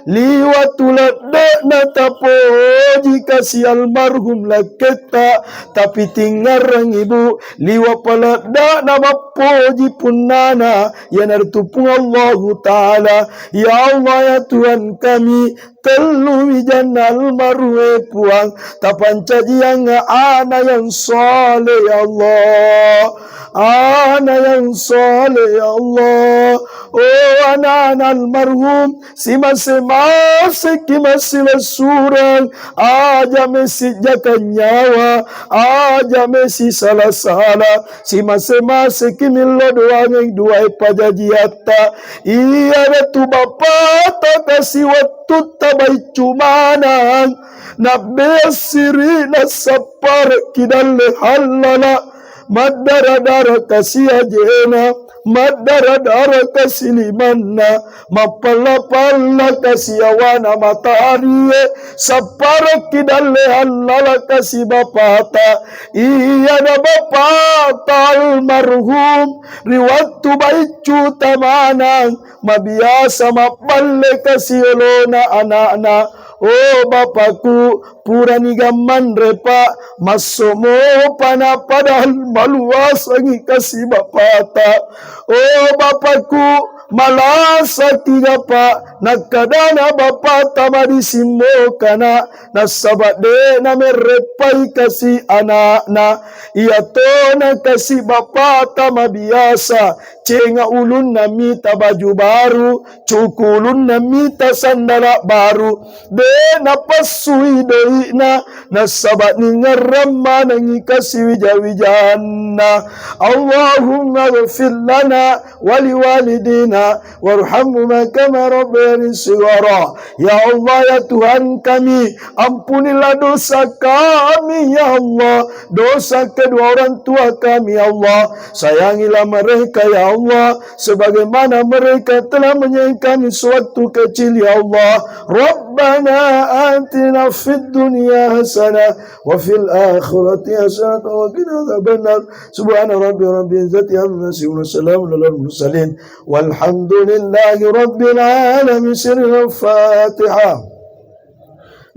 liwa tu ledde'na tapoji kasi almarhum lakketta, tapi tingngarrangi, Bu, liwa paledda'na mappoji punnana, iyanaritu Puang Allahu Ta'ala. Ya Allah, ya Tuhan kami, tellu wijanna almarhum e Puang, tapancajiang ana yang saleh, ya Allah. Ana yang saleh, ya Allah. Oh, ana-ana almarhum, simase-maseki massilessureng, aja mesi jaka nyawa, aja mesi sala-sala, simase-maseki millo doangeng duae pajajiatta. Iyanatu bapata kasi wettutta baiccu manang, nabbea siri nassapparekki dalle hallala, maddara-dara kasi ajena, maddara-dara kasi limanna, mappalla-palla kasi yawana matarie, sapparekki dalle hallala kasi bapata. Iyana bapata almarhum ri wettu baiccu tamanang, mabiasa mabballe kasi olona ana'na. Oh, Bapakku, purani gammanre, Pak, massomo pana padahal maluasangi kasi bapata. Oh, Bapakku, malasaki ga, Pak, nakkadana bapata madisimmokana, nassaba de namerreppai kasi ana'na. Iyatona kasi bapata mabiasa, cenga ulunna mita baju baru, cuku ulunna mita sandala baru, de napassui doi'na, nassaba ningerrang manengi kasi wija-wijanna. Allahumma ghfir lana wa liwalidina warhamhuma kama rabbayani shighara. Ya Allah, ya Tuhan kami, ampunilah dosa kami, ya Allah, dosa kedua orang tua kami, ya Allah. Sayangilah mereka, ya Allah, sebagaimana mereka telah menyayangi kami sewaktu kecil, ya Allah. Rabbana atina fid dunya hasanah wa fil akhirati hasanah wa qina adzabannar. Subhana rabbi rabbil izzati amma yasifun, wa salamun alal mursalin, walhamdulillahi rabbil alamin. Sirrul Fatihah.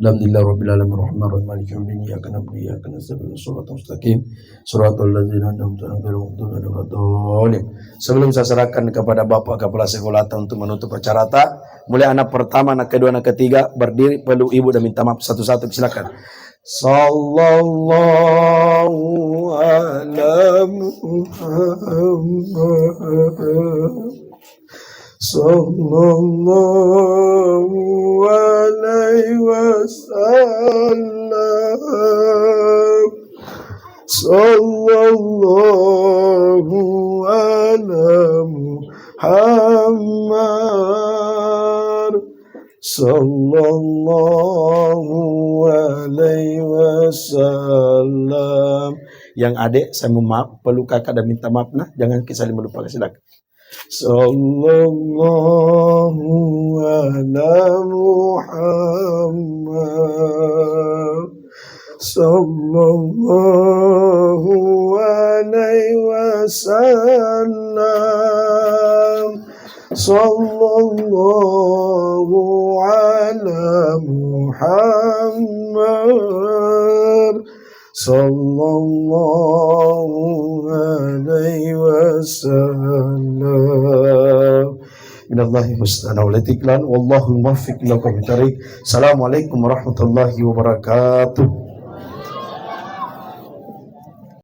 Alhamdulillahi rabbil alamin, rahmanir rahim, maliki yaumiddin, iyyaka na'budu wa iyyaka nasta'in, ihdinas siratal mustaqim, siratal ladzina an'amta 'alaihim ghairil maghdubi 'alaihim waladdallin. Sebelum saya serahkan kepada Bapak Kepala Sekolah untuk menutup acara, mulai anak pertama, anak kedua, anak ketiga, berdiri, peluk ibu dan minta maaf satu-satu, silakan. Sallallahu ala Muhammad. Sallallahu alaihi wasallam. Sallallahu ala Muhammad. Sallallahu alaihi wasallam. Yang adik, saya mohon maaf, peluk kakak dan minta maaf, nah. Jangan kita saling melupakan, silakan. Sallallahu ala Muhammad. Sallallahu alaihi wasallam. Sallallahu ala Muhammad. Sallallahu عليه وسلم. من الله المستعان والتكلان، والله الموفق إلى أقرب الطريق. السلام عليكم ورحمة الله وبركاته.